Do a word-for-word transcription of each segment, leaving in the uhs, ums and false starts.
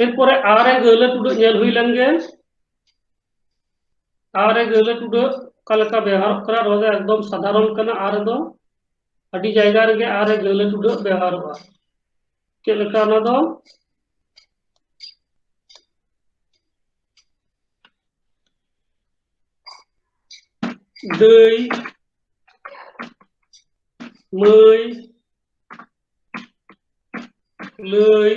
ᱮᱨᱯᱚᱨᱮ ᱟ ᱨᱮ ᱜᱟᱹᱦᱞᱟᱹ ᱴᱩᱰᱟᱹᱜ ᱧᱮᱞ ᱦᱩᱭ ᱞᱮᱱ ᱜᱮ᱾ ᱟ ᱨᱮ ᱜᱟᱹᱦᱞᱟᱹ ᱴᱩᱰᱟᱹᱜ ᱚᱠᱟ ᱞᱮᱠᱟ ᱵᱮᱣᱦᱟᱨᱚᱜ ᱠᱟᱱᱟ, ᱱᱚᱣᱟ ᱫᱚ ᱮᱠᱫᱚᱢ ᱥᱟᱫᱷᱟᱨᱚᱱ ᱠᱟᱱᱟ᱾ ᱟ ᱨᱮᱫᱚ ᱟᱹᱰᱤ ᱡᱟᱭᱜᱟ ᱨᱮᱜᱮ ᱟ ᱨᱮ ᱜᱟᱹᱦᱞᱟᱹ ᱴᱩᱰᱟᱹᱜ ᱵᱮᱣᱦᱟᱨᱚᱜᱼᱟ᱾ ᱪᱮᱫ ᱞᱮᱠᱟ ᱚᱱᱟ ᱫᱚ? ᱫᱟᱹᱭ, ᱢᱟᱹᱭ, ᱞᱟᱹᱭ᱾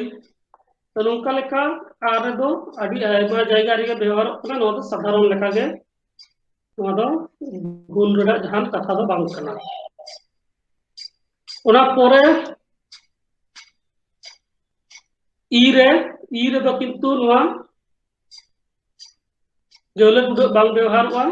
ᱛᱚ, ᱱᱚᱝᱠᱟ ᱞᱮᱠᱟ ᱟ ᱨᱮᱫᱚ ᱟᱹᱰᱤ ᱟᱭᱢᱟ ᱡᱟᱭᱜᱟ ᱨᱮᱜᱮ ᱵᱮᱣᱦᱟᱨᱚᱜ ᱠᱟᱱᱟ᱾ ᱱᱚᱣᱟ ᱫᱚ ᱥᱟᱫᱷᱟᱨᱚᱱ ᱞᱮᱠᱟᱜᱮ, ᱱᱚᱣᱟ ᱫᱚ ᱵᱷᱩᱞ ᱨᱮᱱᱟᱜ ᱡᱟᱦᱟᱱ ᱠᱟᱛᱷᱟ ᱫᱚ ᱵᱟᱝ ᱠᱟᱱᱟ᱾ ᱚᱱᱟ ᱯᱚᱨᱮ ᱤ ᱨᱮ, ᱤ ᱨᱮᱫᱚ ᱠᱤᱱᱛᱩ ᱱᱚᱣᱟ ᱜᱟᱹᱦᱞᱟᱹ ᱴᱩᱰᱟᱹᱜ ᱵᱟᱝ ᱵᱮᱣᱦᱟᱨᱚᱜᱼᱟ᱾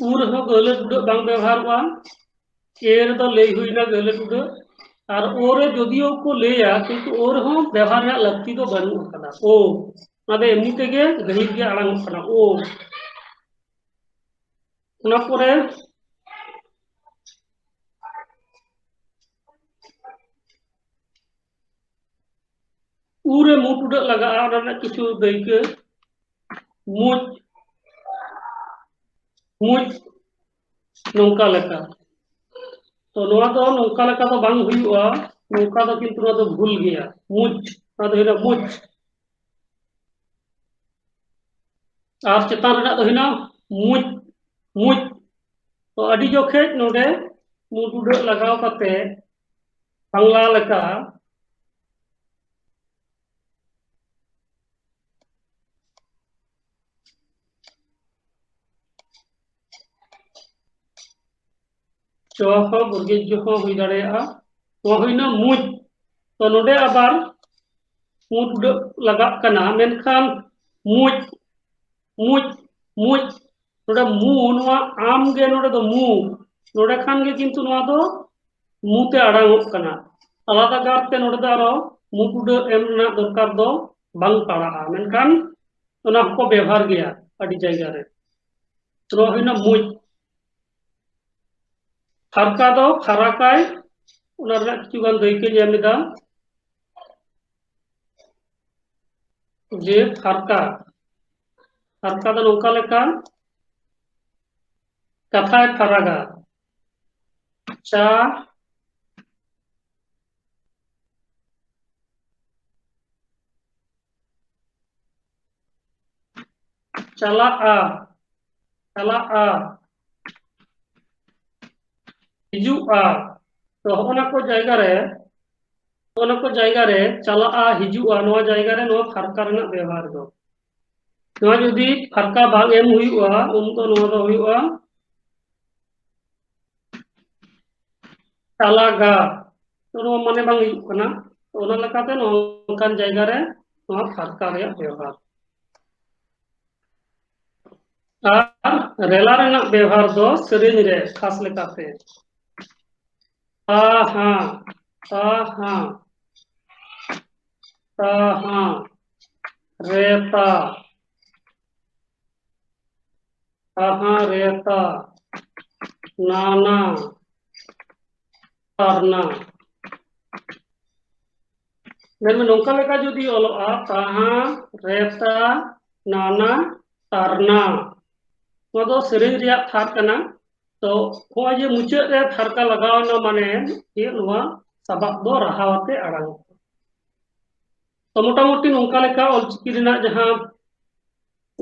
ᱩ ᱨᱮᱦᱚᱸ ᱜᱟᱹᱦᱞᱟᱹ ᱴᱩᱰᱟᱹᱜ ᱵᱟᱝ ᱵᱮᱣᱦᱟᱨᱚᱜᱼᱟ᱾ ᱮ ᱨᱮᱫᱚ ᱞᱟᱹᱭ ᱦᱩᱭᱱᱟ ᱜᱟᱹᱦᱞᱟᱹ ᱴᱩᱰᱟᱹᱜ, ᱟᱨ ᱳ ᱨᱮ ᱡᱚᱫᱤᱭᱳ ᱠᱚ ᱞᱟᱹᱭᱟ, ᱠᱤᱱᱛᱩ ᱳ ᱨᱮᱦᱚᱸ ᱵᱮᱣᱦᱟᱨ ᱨᱮᱱᱟᱜ ᱞᱟᱹᱠᱛᱤ ᱫᱚ ᱵᱟᱹᱱᱩᱜ ᱟᱠᱟᱫᱟ᱾ ᱳ, ᱚᱱᱟ ᱫᱚ ᱮᱢᱱᱤ ᱛᱮᱜᱮ ᱜᱟᱹᱦᱤᱨ ᱜᱮ ᱟᱲᱟᱝ ᱚᱜ ᱠᱟᱱᱟ, ᱳ᱾ ᱚᱱᱟ ᱯᱚᱨᱮ ᱩ ᱨᱮ ᱢᱩ ᱴᱩᱰᱟᱹᱜ ᱞᱟᱜᱟᱜᱼᱟ, ᱚᱱᱟ ᱨᱮᱱᱟᱜ ᱠᱤᱪᱷᱩ ᱫᱟᱹᱭᱠᱟᱹ᱾ ᱢᱩᱪ, ᱢᱩᱪ, ᱱᱚᱝᱠᱟ ᱞᱮᱠᱟ᱾ ᱛᱚ, ᱱᱚᱣᱟ ᱫᱚ ᱱᱚᱝᱠᱟ ᱞᱮᱠᱟ ᱫᱚ ᱵᱟᱝ ᱦᱩᱭᱩᱜᱼᱟ, ᱱᱚᱝᱠᱟ ᱫᱚ ᱠᱤᱱᱛᱩ ᱱᱚᱣᱟ ᱫᱚ ᱵᱷᱩᱞ ᱜᱮᱭᱟ᱾ ᱢᱩᱪ, ᱱᱚᱣᱟ ᱫᱚ ᱦᱩᱭᱩᱜᱼᱟ ᱢᱩᱪ᱾ ᱟᱨ ᱪᱮᱛᱟᱱ ᱨᱮᱱᱟᱜ ᱫᱚ ᱦᱩᱭᱱᱟ ᱢᱩᱪ, ᱢᱩᱪ᱾ ᱛᱚ, ᱟᱹᱰᱤ ᱡᱚᱠᱷᱮᱡ ᱱᱚᱰᱮ ᱢᱩ ᱴᱩᱰᱟᱹᱜ ᱞᱟᱜᱟᱣ ᱠᱟᱛᱮ ᱵᱟᱝᱞᱟ ᱞᱮᱠᱟ ᱪᱚ ᱦᱚᱸ ᱵᱚᱨᱜᱤᱡ ᱡᱚ ᱦᱚᱸ ᱦᱩᱭ ᱫᱟᱲᱮᱭᱟᱜᱼᱟ᱾ ᱱᱚᱣᱟ ᱦᱩᱭᱱᱟ ᱢᱩᱪ᱾ ᱛᱚ, ᱱᱚᱰᱮ ᱟᱵᱟᱨ ᱢᱩ ᱴᱩᱰᱟᱹᱜ ᱞᱟᱜᱟᱜ ᱠᱟᱱᱟ, ᱢᱮᱱᱠᱷᱟᱱ ᱢᱩᱪ, ᱢᱩᱪ, ᱢᱩᱪ, ᱱᱚᱰᱮ ᱢᱩ, ᱱᱚᱣᱟ ᱟᱢ ᱜᱮ ᱱᱚᱰᱮ ᱫᱚ ᱢᱩ, ᱱᱚᱰᱮ ᱠᱷᱟᱱ ᱜᱮ ᱠᱤᱱᱛᱩ ᱱᱚᱣᱟ ᱫᱚ ᱢᱩ ᱛᱮ ᱟᱲᱟᱝ ᱚᱜ ᱠᱟᱱᱟ᱾ ᱟᱞᱟᱫᱟ ᱠᱟᱨᱛᱮ ᱱᱚᱰᱮ ᱫᱚ ᱟᱨᱚ ᱢᱩ ᱴᱩᱰᱟᱹᱜ ᱮᱢ ᱨᱮᱱᱟᱜ ᱫᱚᱨᱠᱟᱨ ᱫᱚ ᱵᱟᱝ ᱯᱟᱲᱟᱜᱼᱟ, ᱢᱮᱱᱠᱷᱟᱱ ᱚᱱᱟ ᱦᱚᱸᱠᱚ ᱵᱮᱣᱦᱟᱨ ᱜᱮᱭᱟ ᱟᱹᱰᱤ ᱡᱟᱭᱜᱟ ᱨᱮ᱾ ᱱᱚᱣᱟ ᱦᱩᱭᱱᱟ ᱢᱩᱪ᱾ ᱯᱷᱟᱨᱠᱟ ᱫᱚ ᱯᱷᱟᱨᱟᱠᱟᱭ, ᱚᱱᱟ ᱨᱮᱱᱟᱜ ᱠᱤᱪᱷᱩ ᱜᱟᱱ ᱫᱟᱹᱭᱠᱟᱹᱧ ᱮᱢ ᱮᱫᱟ᱾ ᱡᱮ ᱯᱷᱟᱨᱠᱟ, ᱯᱷᱟᱨᱠᱟ ᱫᱚ ᱱᱚᱝᱠᱟ ᱞᱮᱠᱟ, ᱠᱟᱛᱷᱟᱭ ᱯᱷᱟᱨᱟᱜᱟ᱾ ᱪᱟ ᱪᱟᱞᱟᱜᱼᱟ, ᱪᱟᱞᱟᱜᱼᱟ, ᱦᱤᱡᱩᱜᱼᱟ᱾ ᱛᱚ, ᱦᱚᱸᱜᱼᱚ ᱱᱟ ᱠᱚ ᱡᱟᱭᱜᱟ ᱨᱮ, ᱦᱚᱸᱜᱼᱚ ᱱᱟ ᱠᱚ ᱡᱟᱭᱜᱟ ᱨᱮ ᱪᱟᱞᱟᱜᱼᱟ, ᱦᱤᱡᱩᱜᱼᱟ, ᱱᱚᱣᱟ ᱡᱟᱭᱜᱟ ᱨᱮ ᱱᱚᱣᱟ ᱯᱷᱟᱨᱠᱟ ᱨᱮᱱᱟᱜ ᱵᱮᱣᱦᱟᱨ ᱫᱚ᱾ ᱱᱚᱣᱟ ᱡᱩᱫᱤ ᱯᱷᱟᱨᱠᱟ ᱵᱟᱝ ᱮᱢ ᱦᱩᱭᱩᱜᱼᱟ, ᱩᱱ ᱫᱚ ᱱᱚᱣᱟ ᱫᱚ ᱦᱩᱭᱩᱜᱼᱟ ᱪᱟᱞᱟᱜᱟ᱾ ᱛᱚ, ᱱᱚᱣᱟ ᱢᱟᱱᱮ ᱵᱟᱝ ᱦᱩᱭᱩᱜ ᱠᱟᱱᱟ᱾ ᱛᱚ, ᱚᱱᱟ ᱞᱮᱠᱟᱛᱮ ᱱᱚᱝᱠᱟᱱ ᱡᱟᱭᱜᱟ ᱨᱮ ᱱᱚᱣᱟ ᱯᱷᱟᱨᱠᱟ ᱨᱮᱭᱟᱜ ᱵᱮᱣᱦᱟᱨ᱾ ᱟᱨ ᱨᱮᱞᱟ ᱨᱮᱱᱟᱜ ᱵᱮᱣᱦᱟᱨ ᱫᱚ ᱥᱮᱨᱮᱧ ᱨᱮ ᱠᱷᱟᱥ ᱞᱮᱠᱟᱛᱮ ᱛᱟᱦᱟ, ᱛᱟᱦᱟ, ᱛᱟᱦᱟ, ᱨᱮᱛᱟ, ᱛᱟᱦᱟ, ᱨᱮᱛᱟ, ᱱᱟᱱᱟ, ᱛᱟᱨᱱᱟ᱾ ᱢᱮᱱᱢᱮ ᱱᱚᱝᱠᱟ ᱞᱮᱠᱟ ᱡᱩᱫᱤ ᱚᱞᱚᱜᱼᱟ, ᱛᱟᱦᱟ, ᱨᱮᱛᱟ, ᱱᱟᱱᱟ, ᱛᱟᱨᱱᱟ, ᱱᱚᱣᱟ ᱫᱚ ᱥᱮᱨᱮᱧ ᱨᱮᱭᱟᱜ ᱛᱷᱟᱨ ᱠᱟᱱᱟ᱾ ᱛᱚ ᱱᱚᱜᱼᱚᱭ ᱡᱮ ᱢᱩᱪᱟᱹᱫ ᱨᱮ ᱛᱷᱟᱨᱠᱟ ᱞᱟᱜᱟᱣ ᱮᱱᱟ, ᱢᱟᱱᱮ ᱪᱮᱫ? ᱱᱚᱣᱟ ᱥᱟᱵᱟᱫ ᱫᱚ ᱨᱟᱦᱟᱣ ᱟᱛᱮ ᱟᱲᱟᱝ᱾ ᱛᱚ ᱢᱚᱴᱟᱢᱩᱴᱤ ᱱᱚᱝᱠᱟ ᱞᱮᱠᱟ ᱚᱞᱪᱤᱠᱤ ᱨᱮᱱᱟᱜ ᱡᱟᱦᱟᱸ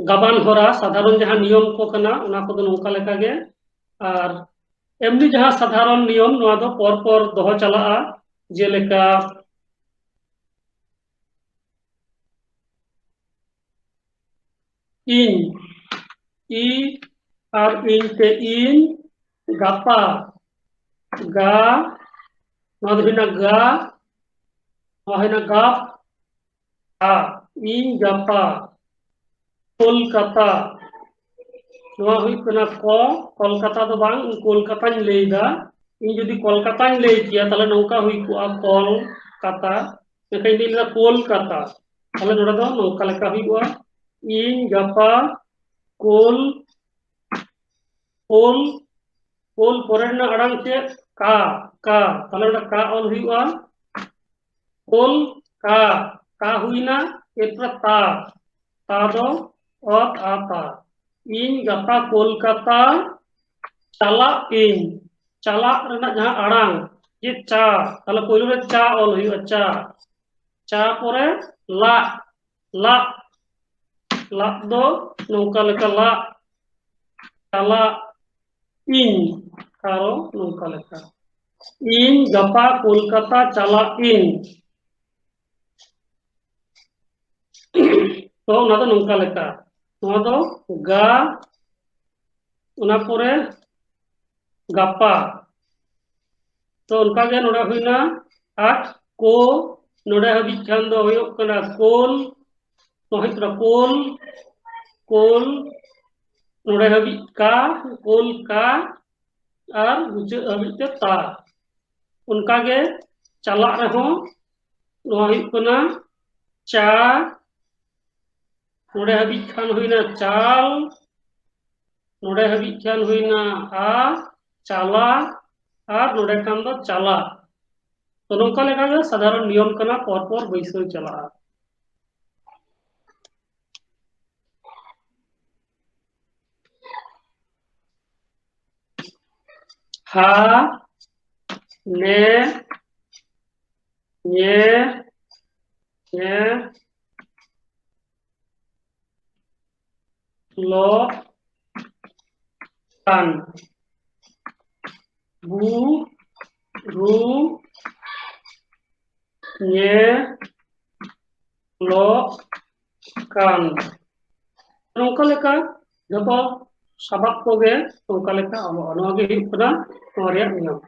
ᱜᱟᱵᱟᱱ ᱦᱚᱨᱟ, ᱥᱟᱫᱷᱟᱨᱚᱱ ᱡᱟᱦᱟᱸ ᱱᱤᱭᱚᱢ ᱠᱚ ᱠᱟᱱᱟ, ᱚᱱᱟ ᱠᱚᱫᱚ ᱱᱚᱝᱠᱟ ᱞᱮᱠᱟ ᱜᱮ᱾ ᱟᱨ ᱮᱢᱱᱤ ᱡᱟᱦᱟᱸ ᱥᱟᱫᱷᱟᱨᱚᱱ ᱱᱤᱭᱚᱢ, ᱱᱚᱣᱟ ᱫᱚ ᱯᱚᱨ ᱯᱚᱨ ᱫᱚᱦᱚ ᱪᱟᱞᱟᱜᱼᱟ᱾ ᱡᱮᱞᱮᱠᱟ, ᱤᱧ, ᱤ ᱟᱨ ᱤᱧ ᱛᱮ ᱤᱧ, ᱜᱟᱯᱟ, ᱜᱟ, ᱱᱚᱣᱟ ᱫᱚ ᱦᱩᱭᱱᱟ ᱜᱟ, ᱱᱚᱣᱟ ᱦᱩᱭᱱᱟ ᱜᱟᱯ, ᱟ, ᱤᱧ ᱜᱟᱯᱟ, ᱠᱳᱞᱠᱟᱛᱟ, ᱱᱚᱣᱟ ᱦᱩᱭᱩᱜ ᱠᱟᱱᱟ ᱠᱚ, ᱠᱚᱞᱠᱟᱛᱟ ᱫᱚ ᱵᱟᱝ, ᱤᱧ ᱠᱳᱞᱠᱟᱛᱟᱧ ᱞᱟᱹᱭᱫᱟ᱾ ᱤᱧ ᱡᱩᱫᱤ ᱠᱚᱞᱠᱟᱛᱟᱧ ᱞᱟᱹᱭ ᱠᱮᱭᱟ, ᱛᱟᱦᱞᱮ ᱱᱚᱝᱠᱟ ᱦᱩᱭ ᱠᱚᱜᱼᱟ, ᱠᱚᱞᱠᱟᱛᱟ᱾ ᱢᱮᱱᱠᱷᱟᱱ ᱤᱧ ᱞᱟᱹᱭ ᱠᱮᱫᱟ ᱠᱳᱞᱠᱟᱛᱟ, ᱛᱟᱦᱞᱮ ᱱᱚᱰᱮ ᱫᱚ ᱱᱚᱝᱠᱟ ᱞᱮᱠᱟ ᱦᱩᱭᱩᱜᱼᱟ, ᱤᱧ ᱜᱟᱯᱟ ᱠᱳᱞ, ᱠᱳᱞ, ᱠᱳᱞ ᱯᱚᱨᱮ ᱨᱮᱱᱟᱜ ᱟᱲᱟᱝ ᱪᱮᱫ? ᱠᱟ, ᱠᱟ᱾ ᱛᱟᱦᱞᱮ ᱚᱸᱰᱮ ᱠᱟ ᱚᱞ ᱦᱩᱭᱩᱜᱼᱟ᱾ ᱠᱳᱞ ᱠᱟ, ᱠᱟ ᱦᱩᱭᱱᱟ, ᱮᱨᱯᱚᱨᱮ ᱛᱟ, ᱛᱟ ᱫᱚ ᱚᱛ ᱟ ᱛᱟ᱾ ᱤᱧ ᱜᱟᱯᱟ ᱠᱳᱞᱠᱟᱛᱟ ᱪᱟᱞᱟᱜ ᱤᱧ᱾ ᱪᱟᱞᱟᱜ ᱨᱮᱱᱟᱜ ᱡᱟᱦᱟᱸ ᱟᱲᱟᱝ, ᱡᱮ ᱪᱟ, ᱛᱟᱦᱞᱮ ᱯᱳᱭᱞᱳ ᱨᱮ ᱪᱟ ᱚᱞ ᱦᱩᱭᱩᱜᱼᱟ, ᱪᱟ᱾ ᱪᱟ ᱯᱚᱨᱮ ᱞᱟᱜ, ᱞᱟᱜ, ᱞᱟᱜ ᱫᱚ ᱱᱚᱝᱠᱟ ᱞᱮᱠᱟ ᱞᱟᱜ, ᱪᱟᱞᱟᱜ ᱤᱧ, ᱟᱨᱚ ᱱᱚᱝᱠᱟ ᱞᱮᱠᱟ, ᱤᱧ ᱜᱟᱯᱟ ᱠᱳᱞᱠᱟᱛᱟ ᱪᱟᱞᱟᱜ ᱤᱧ᱾ ᱛᱚ ᱚᱱᱟ ᱫᱚ ᱱᱚᱝᱠᱟ ᱞᱮᱠᱟ, ᱱᱚᱣᱟ ᱫᱚ ᱜᱟ, ᱚᱱᱟ ᱯᱚᱨᱮ ᱜᱟᱯᱟ᱾ ᱛᱚ ᱚᱱᱠᱟ ᱜᱮ ᱱᱚᱰᱮ ᱦᱩᱭᱱᱟ ᱟᱴ ᱠᱳ, ᱱᱚᱰᱮ ᱦᱟᱹᱵᱤᱡ ᱠᱷᱟᱱ ᱫᱚ ᱦᱩᱭᱩᱜ ᱠᱟᱱᱟ ᱠᱳᱞ, ᱱᱚᱣᱟ ᱦᱩᱭᱩᱜ ᱠᱟᱱᱟ ᱠᱳᱞ, ᱠᱳᱞ, ᱱᱚᱰᱮ ᱦᱟᱹᱵᱤᱡ ᱠᱟ, ᱠᱳᱞ ᱠᱟ, ᱟᱨ ᱢᱩᱪᱟᱹᱫ ᱦᱟᱹᱵᱤᱡ ᱛᱮ ᱛᱟ᱾ ᱚᱱᱠᱟ ᱜᱮ ᱪᱟᱞᱟᱜ ᱨᱮᱦᱚᱸ ᱱᱚᱣᱟ ᱦᱩᱭᱩᱜ ᱠᱟᱱᱟ ᱪᱟ, ᱱᱚᱰᱮ ᱦᱟᱹᱵᱤᱡ ᱠᱷᱟᱱ ᱦᱩᱭᱱᱟ ᱪᱟᱞ, ᱱᱚᱰᱮ ᱦᱟᱹᱵᱤᱡ ᱠᱷᱟᱱ ᱦᱩᱭᱱᱟ ᱟ, ᱪᱟᱞᱟ, ᱟᱨ ᱱᱚᱰᱮ ᱠᱷᱟᱱ ᱫᱚ ᱪᱟᱞᱟᱜ᱾ ᱛᱚ ᱱᱚᱝᱠᱟ ᱞᱮᱠᱟ ᱜᱮ ᱥᱟᱫᱷᱟᱨᱚᱱ ᱱᱤᱭᱚᱢ ᱠᱟᱱᱟ, ᱯᱚᱨ ᱯᱚᱨ ᱵᱟᱹᱭᱥᱟᱹᱣ ᱪᱟᱞᱟᱜᱼᱟ᱾ ᱦᱟ, ᱱᱮ, ᱧᱮ, ᱧᱮ, ᱞᱚ, ᱠᱟᱱ᱾ ᱵᱩ, ᱨᱩ, ᱧᱮ, ᱞᱚ, ᱠᱟᱱ᱾ ᱱᱚᱝᱠᱟ ᱞᱮᱠᱟ ᱡᱚᱛᱚ ᱥᱟᱯᱟᱵ ᱠᱚᱜᱮ ᱱᱚᱝᱠᱟ ᱞᱮᱠᱟ ᱚᱞᱚᱜᱼᱟ᱾ ᱱᱚᱣᱟ ᱜᱮ ᱦᱩᱭᱩᱜ ᱠᱟᱱᱟ ᱱᱚᱣᱟ ᱨᱮᱭᱟᱜ ᱱᱤᱭᱚᱢ᱾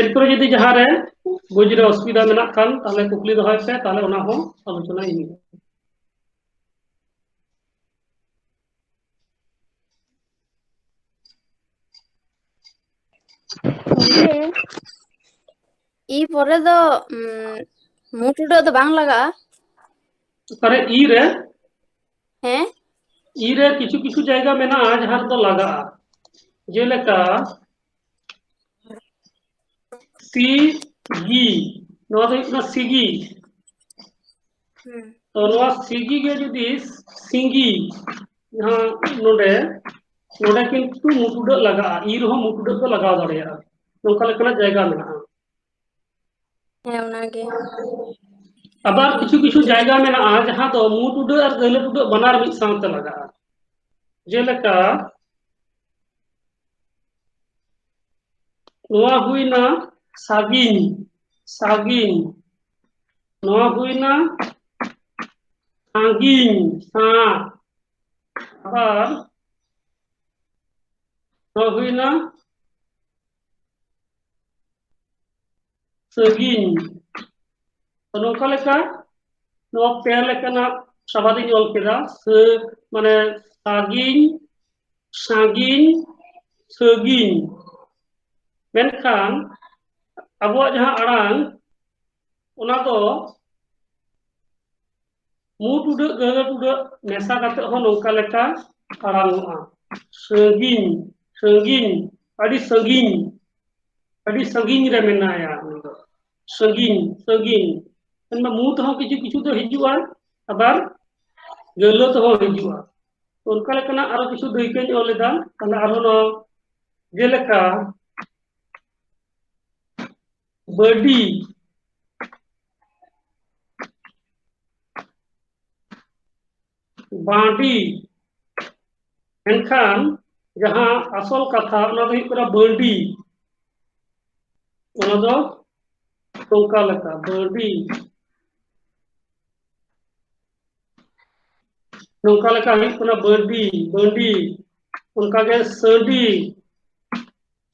ᱮᱨᱯᱚᱨᱮ ᱡᱩᱫᱤ ᱡᱟᱦᱟᱸᱨᱮ ᱵᱩᱡᱽ ᱨᱮ ᱚᱥᱩᱵᱤᱫᱷᱟ ᱢᱮᱱᱟᱜ ᱠᱷᱟᱱ, ᱛᱟᱦᱞᱮ ᱠᱩᱠᱞᱤ ᱫᱚᱦᱚᱭ ᱯᱮ, ᱛᱟᱦᱞᱮ ᱚᱱᱟ ᱦᱚᱸ ᱟᱞᱳᱪᱚᱱᱟ ᱦᱩᱭᱩᱜᱼᱟ᱾ ᱜᱚᱝᱠᱮ, ᱤ ᱯᱚᱨᱮ ᱫᱚ, ᱩᱸ, ᱢᱩ ᱴᱩᱰᱟᱹᱜ ᱫᱚ ᱵᱟᱝ ᱞᱟᱜᱟᱜᱼᱟ? ᱚᱠᱟᱨᱮ ᱤ ᱨᱮ? ᱦᱮᱸ? ᱤ ᱨᱮ ᱠᱤᱪᱷᱩ ᱠᱤᱪᱷᱩ ᱡᱟᱭᱜᱟ ᱢᱮᱱᱟᱜᱼᱟ ᱡᱟᱦᱟᱸ ᱨᱮᱫᱚ ᱞᱟᱜᱟᱜᱼᱟ᱾ ᱡᱮᱞᱮᱠᱟ ᱥᱤᱜᱤ, ᱱᱚᱣᱟ ᱫᱚ ᱦᱩᱭᱩᱜ ᱠᱟᱱᱟ ᱥᱤᱜᱤ᱾ ᱦᱩᱸ᱾ ᱛᱚ ᱱᱚᱣᱟ ᱥᱤᱜᱤ ᱜᱮ ᱡᱩᱫᱤ ᱥᱤᱸᱜᱤ, ᱡᱟᱦᱟᱸ ᱱᱚᱰᱮ, ᱱᱚᱰᱮ ᱠᱤᱱᱛᱩ ᱢᱩ ᱴᱩᱰᱟᱹᱜ ᱞᱟᱜᱟᱜᱼᱟ, ᱤ ᱨᱮᱦᱚᱸ ᱢᱩ ᱴᱩᱰᱟᱹᱜ ᱫᱚ ᱞᱟᱜᱟᱣ ᱫᱟᱲᱮᱭᱟᱜᱼᱟ, ᱱᱚᱝᱠᱟ ᱞᱮᱠᱟᱱᱟᱜ ᱡᱟᱭᱜᱟ ᱢᱮᱱᱟᱜᱼᱟ᱾ ᱦᱮᱸ, ᱚᱱᱟᱜᱮ᱾ ᱟᱵᱟᱨ ᱠᱤᱪᱷᱩ ᱠᱤᱪᱷᱩ ᱡᱟᱭᱜᱟ ᱢᱮᱱᱟᱜᱼᱟ ᱡᱟᱦᱟᱸ ᱫᱚ ᱢᱩ ᱴᱩᱰᱟᱹᱜ ᱟᱨ ᱜᱟᱹᱦᱞᱟᱹ ᱴᱩᱰᱟᱹᱜ ᱵᱟᱱᱟᱨ ᱢᱤᱫ ᱥᱟᱶᱛᱮ ᱞᱟᱜᱟᱜᱼᱟ᱾ ᱡᱮᱞᱮᱠᱟ ᱱᱚᱣᱟ ᱦᱩᱭᱱᱟ ᱥᱟᱹᱜᱤᱧ, ᱥᱟᱹᱜᱤᱧ᱾ ᱱᱚᱣᱟ ᱦᱩᱭᱱᱟ ᱥᱟᱺᱜᱤᱧ, ᱥᱟ᱾ ᱟᱵᱟᱨ ᱱᱚᱣᱟ ᱦᱩᱭᱱᱟ ᱥᱟᱺᱜᱤᱧ᱾ ᱛᱚ, ᱱᱚᱝᱠᱟ ᱞᱮᱠᱟ ᱱᱚᱣᱟ ᱯᱮ ᱞᱮᱠᱟᱱᱟᱜ ᱥᱟᱵᱟᱫ ᱤᱧ ᱚᱞ ᱠᱮᱫᱟ᱾ ᱥᱟᱹ-, ᱢᱟᱱᱮ ᱥᱟᱺᱜᱤᱧ, ᱥᱟᱺᱜᱤᱧ, ᱥᱟᱺᱜᱤᱧ᱾ ᱢᱮᱱᱠᱷᱟᱱ ᱟᱵᱚᱣᱟᱜ ᱡᱟᱦᱟᱸ ᱟᱲᱟᱝ, ᱚᱱᱟ ᱫᱚ ᱢᱩ ᱴᱩᱰᱟᱹᱜ, ᱜᱟᱹᱦᱞᱟᱹ ᱴᱩᱰᱟᱹᱜ ᱢᱮᱥᱟ ᱠᱟᱛᱮ ᱦᱚᱸ ᱱᱚᱝᱠᱟ ᱞᱮᱠᱟ ᱟᱲᱟᱝᱚᱜᱼᱟ᱾ ᱥᱟᱺᱜᱤᱧ, ᱥᱟᱺᱜᱤᱧ, ᱟᱹᱰᱤ ᱥᱟᱺᱜᱤᱧ, ᱟᱹᱰᱤ ᱥᱟᱺᱜᱤᱧ ᱨᱮ ᱢᱮᱱᱟᱭᱟ ᱩᱱᱤ ᱫᱚ᱾ ᱥᱟᱺᱜᱤᱧ, ᱥᱟᱺᱜᱤᱧ᱾ ᱢᱮᱱᱫᱚ ᱢᱩ ᱛᱮᱦᱚᱸ ᱠᱤᱪᱷᱩ ᱠᱤᱪᱷᱩ ᱫᱚ ᱦᱤᱡᱩᱜᱼᱟ, ᱟᱵᱟᱨ ᱜᱟᱹᱦᱞᱟᱹ ᱛᱮᱦᱚᱸ ᱦᱤᱡᱩᱜᱼᱟ᱾ ᱚᱱᱠᱟ ᱞᱮᱠᱟᱱᱟᱜ ᱟᱨᱚ ᱠᱤᱪᱷᱩ ᱫᱟᱹᱭᱠᱟᱹᱧ ᱚᱞ ᱞᱮᱫᱟ᱾ ᱛᱟᱦᱞᱮ ᱟᱨᱦᱚᱸ ᱱᱚᱣᱟ ᱡᱮᱞᱮᱠᱟ ᱵᱟᱹᱰᱤ, ᱵᱟᱹᱰᱤ᱾ ᱢᱮᱱᱠᱷᱟᱱ ᱡᱟᱦᱟᱸ ᱟᱥᱚᱞ ᱠᱟᱛᱷᱟ, ᱚᱱᱟ ᱫᱚ ᱦᱩᱭᱩᱜ ᱠᱟᱱᱟ ᱵᱟᱹᱰᱤ᱾ ᱚᱱᱟ ᱫᱚ ᱱᱚᱝᱠᱟ ᱞᱮᱠᱟ, ᱵᱟᱹᱰᱤ᱾ ᱱᱚᱝᱠᱟ ᱞᱮᱠᱟ ᱦᱩᱭᱩᱜ ᱠᱟᱱᱟ ᱵᱟᱹᱰᱤ, ᱵᱟᱹᱰᱤ᱾ ᱚᱱᱠᱟᱜᱮ ᱥᱟᱹᱰᱤ,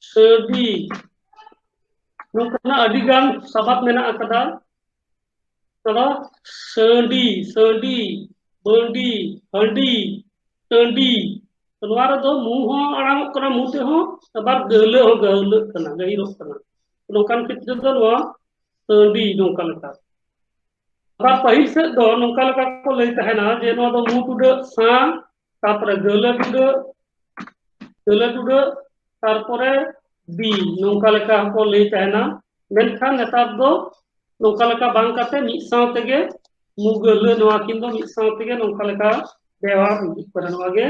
ᱥᱟᱹᱰᱤ᱾ ᱱᱚᱝᱠᱟᱱᱟᱜ ᱟᱹᱰᱤ ᱜᱟᱱ ᱥᱟᱵᱟᱫ ᱢᱮᱱᱟᱜ ᱟᱠᱟᱫᱟ᱾ ᱚᱱᱟ ᱫᱚ ᱥᱟᱺᱰᱤ, ᱥᱟᱺᱰᱤ, ᱵᱟᱺᱰᱤ, ᱦᱟᱺᱰᱤ, ᱴᱟᱺᱰᱤ᱾ ᱱᱚᱣᱟ ᱨᱮᱫᱚ ᱢᱩ ᱦᱚᱸ ᱟᱲᱟᱝᱚᱜ ᱠᱟᱱᱟ, ᱢᱩ ᱛᱮᱦᱚᱸ, ᱟᱵᱟᱨ ᱜᱟᱹᱦᱞᱟᱹ ᱦᱚᱸ ᱜᱟᱹᱦᱞᱟᱹᱜ ᱠᱟᱱᱟ, ᱜᱟᱹᱦᱤᱨᱚᱜ ᱠᱟᱱᱟ᱾ ᱱᱚᱝᱠᱟᱱ ᱠᱷᱮᱛᱨᱮ ᱫᱚ ᱱᱚᱣᱟ ᱥᱟᱺᱰᱤ ᱱᱚᱝᱠᱟ ᱞᱮᱠᱟ᱾ ᱟᱵᱟᱨ ᱯᱟᱹᱦᱤᱞ ᱥᱮᱫ ᱫᱚ ᱱᱚᱝᱠᱟ ᱞᱮᱠᱟ ᱠᱚ ᱞᱟᱹᱭ ᱛᱟᱦᱮᱱᱟ ᱡᱮ ᱱᱚᱣᱟ ᱫᱚ ᱢᱩ ᱴᱩᱰᱟᱹᱜ ᱥᱟᱸ, ᱛᱟᱨᱯᱚᱨᱮ ᱜᱟᱹᱦᱞᱟᱹ ᱴᱩᱰᱟᱹᱜ, ᱜᱟᱹᱞᱟᱹ ᱴᱩᱰᱟᱹᱜ, ᱛᱟᱨᱯᱚᱨᱮ ᱵᱤ, ᱱᱚᱝᱠᱟ ᱞᱮᱠᱟ ᱦᱚᱸᱠᱚ ᱞᱟᱹᱭ ᱛᱟᱦᱮᱱᱟ᱾ ᱢᱮᱱᱠᱷᱟᱱ ᱱᱮᱛᱟᱨ ᱫᱚ ᱱᱚᱝᱠᱟ ᱞᱮᱠᱟ ᱵᱟᱝ ᱠᱟᱛᱮ ᱢᱤᱫ ᱥᱟᱶ ᱛᱮᱜᱮ ᱢᱩ ᱜᱟᱹᱦᱞᱟᱹ, ᱱᱚᱣᱟ ᱠᱤᱱ ᱫᱚ ᱢᱤᱫ ᱥᱟᱶ ᱛᱮᱜᱮ ᱱᱚᱝᱠᱟ ᱞᱮᱠᱟ ᱵᱮᱣᱦᱟᱨ ᱦᱤᱡᱩᱜ ᱠᱟᱱᱟ᱾ ᱱᱚᱣᱟ ᱜᱮ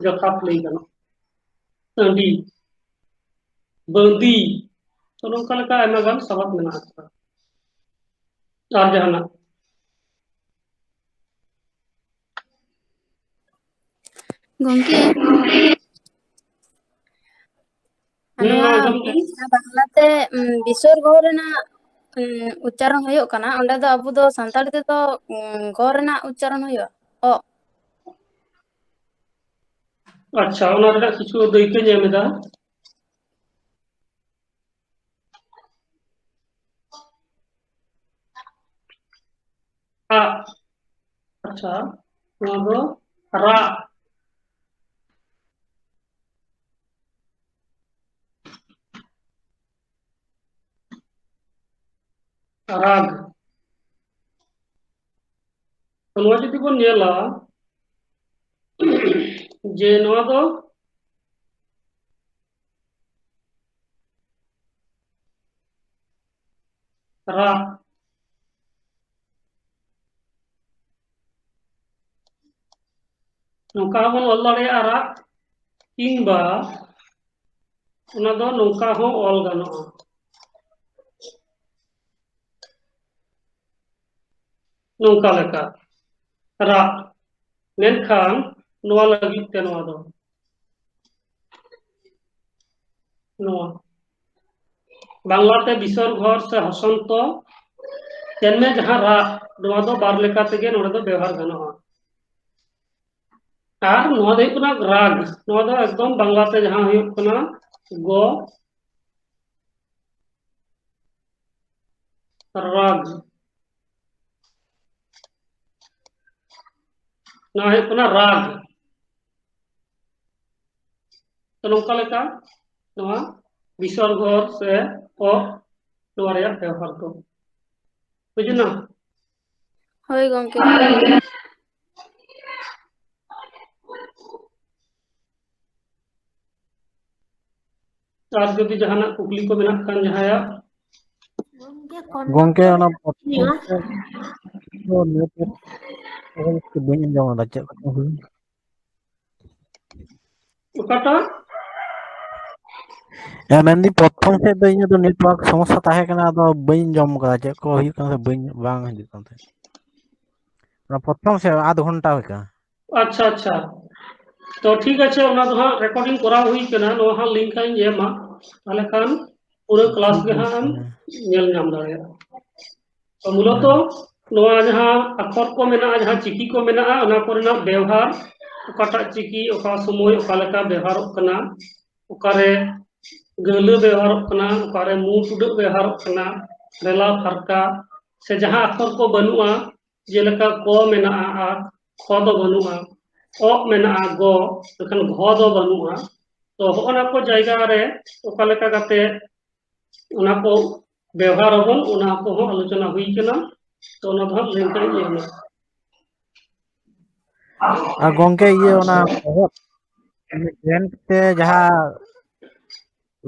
ᱡᱚᱛᱷᱟᱛ ᱞᱟᱹᱭ ᱜᱟᱱᱚᱜᱼᱟ᱾ ᱴᱟᱺᱰᱤ, ᱵᱟᱺᱫᱤ, ᱛᱚ ᱱᱚᱝᱠᱟ ᱞᱮᱠᱟ ᱟᱭᱢᱟ ᱜᱟᱱ ᱥᱟᱵᱟᱫ ᱢᱮᱱᱟᱜ ᱟᱠᱟᱫᱟ᱾ ᱟᱨ ᱡᱟᱦᱟᱱᱟᱜ? ᱜᱚᱝᱠᱮ, ᱦᱩᱸ, ᱱᱚᱣᱟ ᱟᱸᱡᱚᱢ ᱫᱟᱹᱧ᱾ ᱡᱟᱦᱟᱸ ᱵᱟᱝᱞᱟᱛᱮ, ᱩᱢ, ᱵᱤᱥᱚᱨᱜᱚ ᱨᱮᱱᱟᱜ, ᱩᱢ, ᱩᱪᱪᱟᱨᱚᱱ ᱦᱩᱭᱩᱜ ᱠᱟᱱᱟ, ᱚᱸᱰᱮ ᱫᱚ ᱟᱵᱚ ᱫᱚ ᱥᱟᱱᱛᱟᱲᱤ ᱛᱮᱫᱚ, ᱩᱢ, ᱜᱚ ᱨᱮᱱᱟᱜ ᱩᱪᱪᱟᱨᱚᱱ ᱦᱩᱭᱩᱜᱼᱟ, ᱚᱜ᱾ ᱟᱪᱪᱷᱟ, ᱚᱱᱟ ᱨᱮᱱᱟᱜ ᱠᱤᱪᱷᱩ ᱫᱟᱹᱭᱠᱟᱹᱧ ᱮᱢ ᱮᱫᱟ᱾ ᱨᱟᱜ᱾ ᱟᱪᱪᱷᱟ, ᱱᱚᱣᱟ ᱫᱚ ᱨᱟᱜ᱾ ᱨᱟᱜᱽ᱾ ᱛᱚ ᱱᱚᱣᱟ ᱡᱩᱫᱤ ᱵᱚᱱ ᱧᱮᱞᱟ, ᱡᱮ ᱱᱚᱣᱟ ᱫᱚ ᱨᱟᱜ, ᱱᱚᱝᱠᱟ ᱦᱚᱸᱵᱚᱱ ᱚᱞ ᱫᱟᱲᱮᱭᱟᱜᱼᱟ ᱨᱟᱜ, ᱠᱤᱝᱵᱟ ᱚᱱᱟ ᱫᱚ ᱱᱚᱝᱠᱟ ᱦᱚᱸ ᱚᱞ ᱜᱟᱱᱚᱜᱼᱟ, ᱱᱚᱝᱠᱟ ᱞᱮᱠᱟ ᱨᱟᱜ᱾ ᱢᱮᱱᱠᱷᱟᱱ ᱱᱚᱣᱟ ᱞᱟᱹᱜᱤᱫ ᱛᱮ ᱱᱚᱣᱟ ᱫᱚ, ᱱᱚᱣᱟ ᱵᱟᱝᱞᱟᱛᱮ ᱵᱤᱥᱚᱨᱜᱚ ᱥᱮ ᱦᱚᱥᱚᱱᱛᱚ, ᱛᱮᱱᱢᱮ ᱡᱟᱦᱟᱸ ᱨᱟᱜ, ᱱᱚᱣᱟ ᱫᱚ ᱵᱟᱨ ᱞᱮᱠᱟ ᱛᱮᱜᱮ ᱱᱚᱰᱮ ᱫᱚ ᱵᱮᱣᱦᱟᱨ ᱜᱟᱱᱚᱜᱼᱟ᱾ ᱟᱨ ᱱᱚᱣᱟ ᱫᱚ ᱦᱩᱭᱩᱜ ᱠᱟᱱᱟ ᱨᱟᱜᱽ, ᱱᱚᱣᱟ ᱫᱚ ᱮᱠᱫᱚᱢ ᱵᱟᱝᱞᱟᱛᱮ ᱡᱟᱦᱟᱸ ᱦᱩᱭᱩᱜ ᱠᱟᱱᱟ ᱜᱚ ᱨᱟᱜᱽ, ᱱᱚᱣᱟ ᱦᱩᱭᱩᱜ ᱠᱟᱱᱟ ᱨᱟᱜᱽ᱾ ᱛᱚ ᱱᱚᱝᱠᱟ ᱞᱮᱠᱟ ᱱᱚᱣᱟ ᱵᱤᱥᱚᱨᱜᱚ ᱥᱮ ᱚ, ᱱᱚᱣᱟ ᱨᱮᱭᱟᱜ ᱵᱮᱣᱦᱟᱨ ᱫᱚ᱾ ᱵᱩᱡᱷᱟᱹᱣ ᱮᱱᱟ? ᱦᱳᱭ ᱜᱚᱝᱠᱮ᱾ ᱟᱨ ᱡᱩᱫᱤ ᱡᱟᱦᱟᱱᱟᱜ ᱠᱩᱠᱞᱤ ᱠᱚ ᱢᱮᱱᱟᱜ ᱠᱷᱟᱱ ᱡᱟᱦᱟᱸᱭᱟᱜ᱾ ᱜᱚᱝᱠᱮ, ᱚᱱᱟ ᱯᱨᱚᱛᱷᱚᱢ ᱥᱮᱫ ᱫᱚ network ᱵᱟᱹᱧ ᱟᱸᱡᱚᱢ ᱮᱫᱟ, ᱪᱮᱫ ᱠᱚ ᱦᱩᱭ? ᱚᱠᱟᱴᱟᱜ? ᱦᱮᱸ, ᱢᱮᱱᱫᱟᱹᱧ ᱯᱨᱚᱛᱷᱚᱢ ᱥᱮᱫ ᱫᱚ ᱤᱧᱟᱹᱜ ᱫᱚ network ᱥᱚᱢᱚᱥᱥᱟ ᱛᱟᱦᱮᱸ ᱠᱟᱱᱟ, ᱟᱫᱚ ᱵᱟᱹᱧ ᱟᱸᱡᱚᱢ ᱠᱟᱫᱟ, ᱪᱮᱫ ᱠᱚ ᱦᱩᱭᱩᱜ ᱠᱟᱱᱟ ᱥᱮ ᱵᱟᱹᱧ, ᱵᱟᱝ ᱦᱤᱡᱩᱜ ᱠᱟᱱ ᱛᱟᱦᱮᱸᱫ᱾ ᱚᱱᱟ ᱯᱨᱚᱛᱷᱚᱢ ᱥᱮᱫ ᱟᱫᱷ ᱜᱷᱚᱱᱴᱟ ᱦᱩᱭ ᱠᱟᱱᱟ᱾ ᱟᱪᱪᱷᱟ, ᱟᱪᱪᱷᱟ, ᱛᱚ ᱴᱷᱤᱠ ᱟᱪᱷᱮ, ᱚᱱᱟ ᱫᱚ ᱦᱟᱸᱜ recording ᱠᱚᱨᱟᱣ ᱦᱩᱭ ᱠᱟᱱᱟ, ᱱᱚᱣᱟ ᱦᱟᱸᱜ link ᱦᱟᱸᱜ ᱤᱧ ᱮᱢᱟ, ᱛᱟᱦᱞᱮ ᱠᱷᱟᱱ ᱯᱩᱨᱟᱹ class ᱜᱮ ᱦᱟᱸᱜ ᱮᱢ ᱧᱮᱞ ᱧᱟᱢ ᱫᱟᱲᱮᱭᱟᱜᱼᱟ᱾ ᱛᱚ ᱢᱩᱞᱚᱛᱚ ᱱᱚᱣᱟ ᱡᱟᱦᱟᱸ ᱟᱠᱷᱚᱨ ᱠᱚ ᱢᱮᱱᱟᱜᱼᱟ, ᱡᱟᱦᱟᱸ ᱪᱤᱠᱤ ᱠᱚ ᱢᱮᱱᱟᱜᱼᱟ, ᱚᱱᱟ ᱠᱚᱨᱮᱱᱟᱜ ᱵᱮᱣᱦᱟᱨ, ᱚᱠᱟᱴᱟᱜ ᱪᱤᱠᱤ ᱚᱠᱟ ᱥᱚᱢᱚᱭ ᱚᱠᱟ ᱞᱮᱠᱟ ᱵᱮᱣᱦᱟᱨᱚᱜ ᱠᱟᱱᱟ, ᱚᱠᱟᱨᱮ ᱜᱟᱹᱦᱞᱟᱹ ᱵᱮᱣᱦᱟᱨᱚᱜ ᱠᱟᱱᱟ, ᱚᱠᱟᱨᱮ ᱢᱩ ᱴᱩᱰᱟᱹᱜ ᱵᱮᱣᱦᱟᱨᱚᱜ ᱠᱟᱱᱟ, ᱨᱮᱞᱟ ᱯᱷᱟᱨᱠᱟ, ᱥᱮ ᱡᱟᱦᱟᱸ ᱟᱠᱷᱚᱨ ᱠᱚ ᱵᱟᱹᱱᱩᱜᱼᱟ, ᱡᱮᱞᱮᱠᱟ ᱠᱚ ᱢᱮᱱᱟᱜᱼᱟ ᱟᱨ ᱠᱷᱚ ᱫᱚ ᱵᱟᱹᱱᱩᱜᱼᱟ, ᱚ ᱢᱮᱱᱟᱜᱼᱟ ᱜᱚ, ᱢᱮᱱᱠᱷᱟᱱ ᱜᱷᱚ ᱫᱚ ᱵᱟᱹᱱᱩᱜᱼᱟ᱾ ᱛᱚ ᱦᱚᱸᱜᱼᱚ ᱱᱟ ᱠᱚ ᱡᱟᱭᱜᱟ ᱨᱮ ᱚᱠᱟ ᱞᱮᱠᱟ ᱠᱟᱛᱮ ᱚᱱᱟ ᱠᱚ ᱵᱮᱣᱦᱟᱨ ᱟᱵᱚᱱ, ᱚᱱᱟ ᱠᱚᱦᱚᱸ ᱟᱞᱳᱪᱚᱱᱟ ᱦᱩᱭ ᱠᱟᱱᱟ᱾ ᱛᱚ ᱚᱱᱟ ᱫᱚ ᱦᱟᱸᱜ link ᱨᱮᱧ ᱮᱢᱟ᱾ ᱟᱨ ᱜᱚᱝᱠᱮ, ᱤᱭᱟᱹ ᱚᱱᱟ ᱚᱦᱚᱫ, ᱢᱟᱱᱮ joint ᱛᱮ ᱡᱟᱦᱟᱸ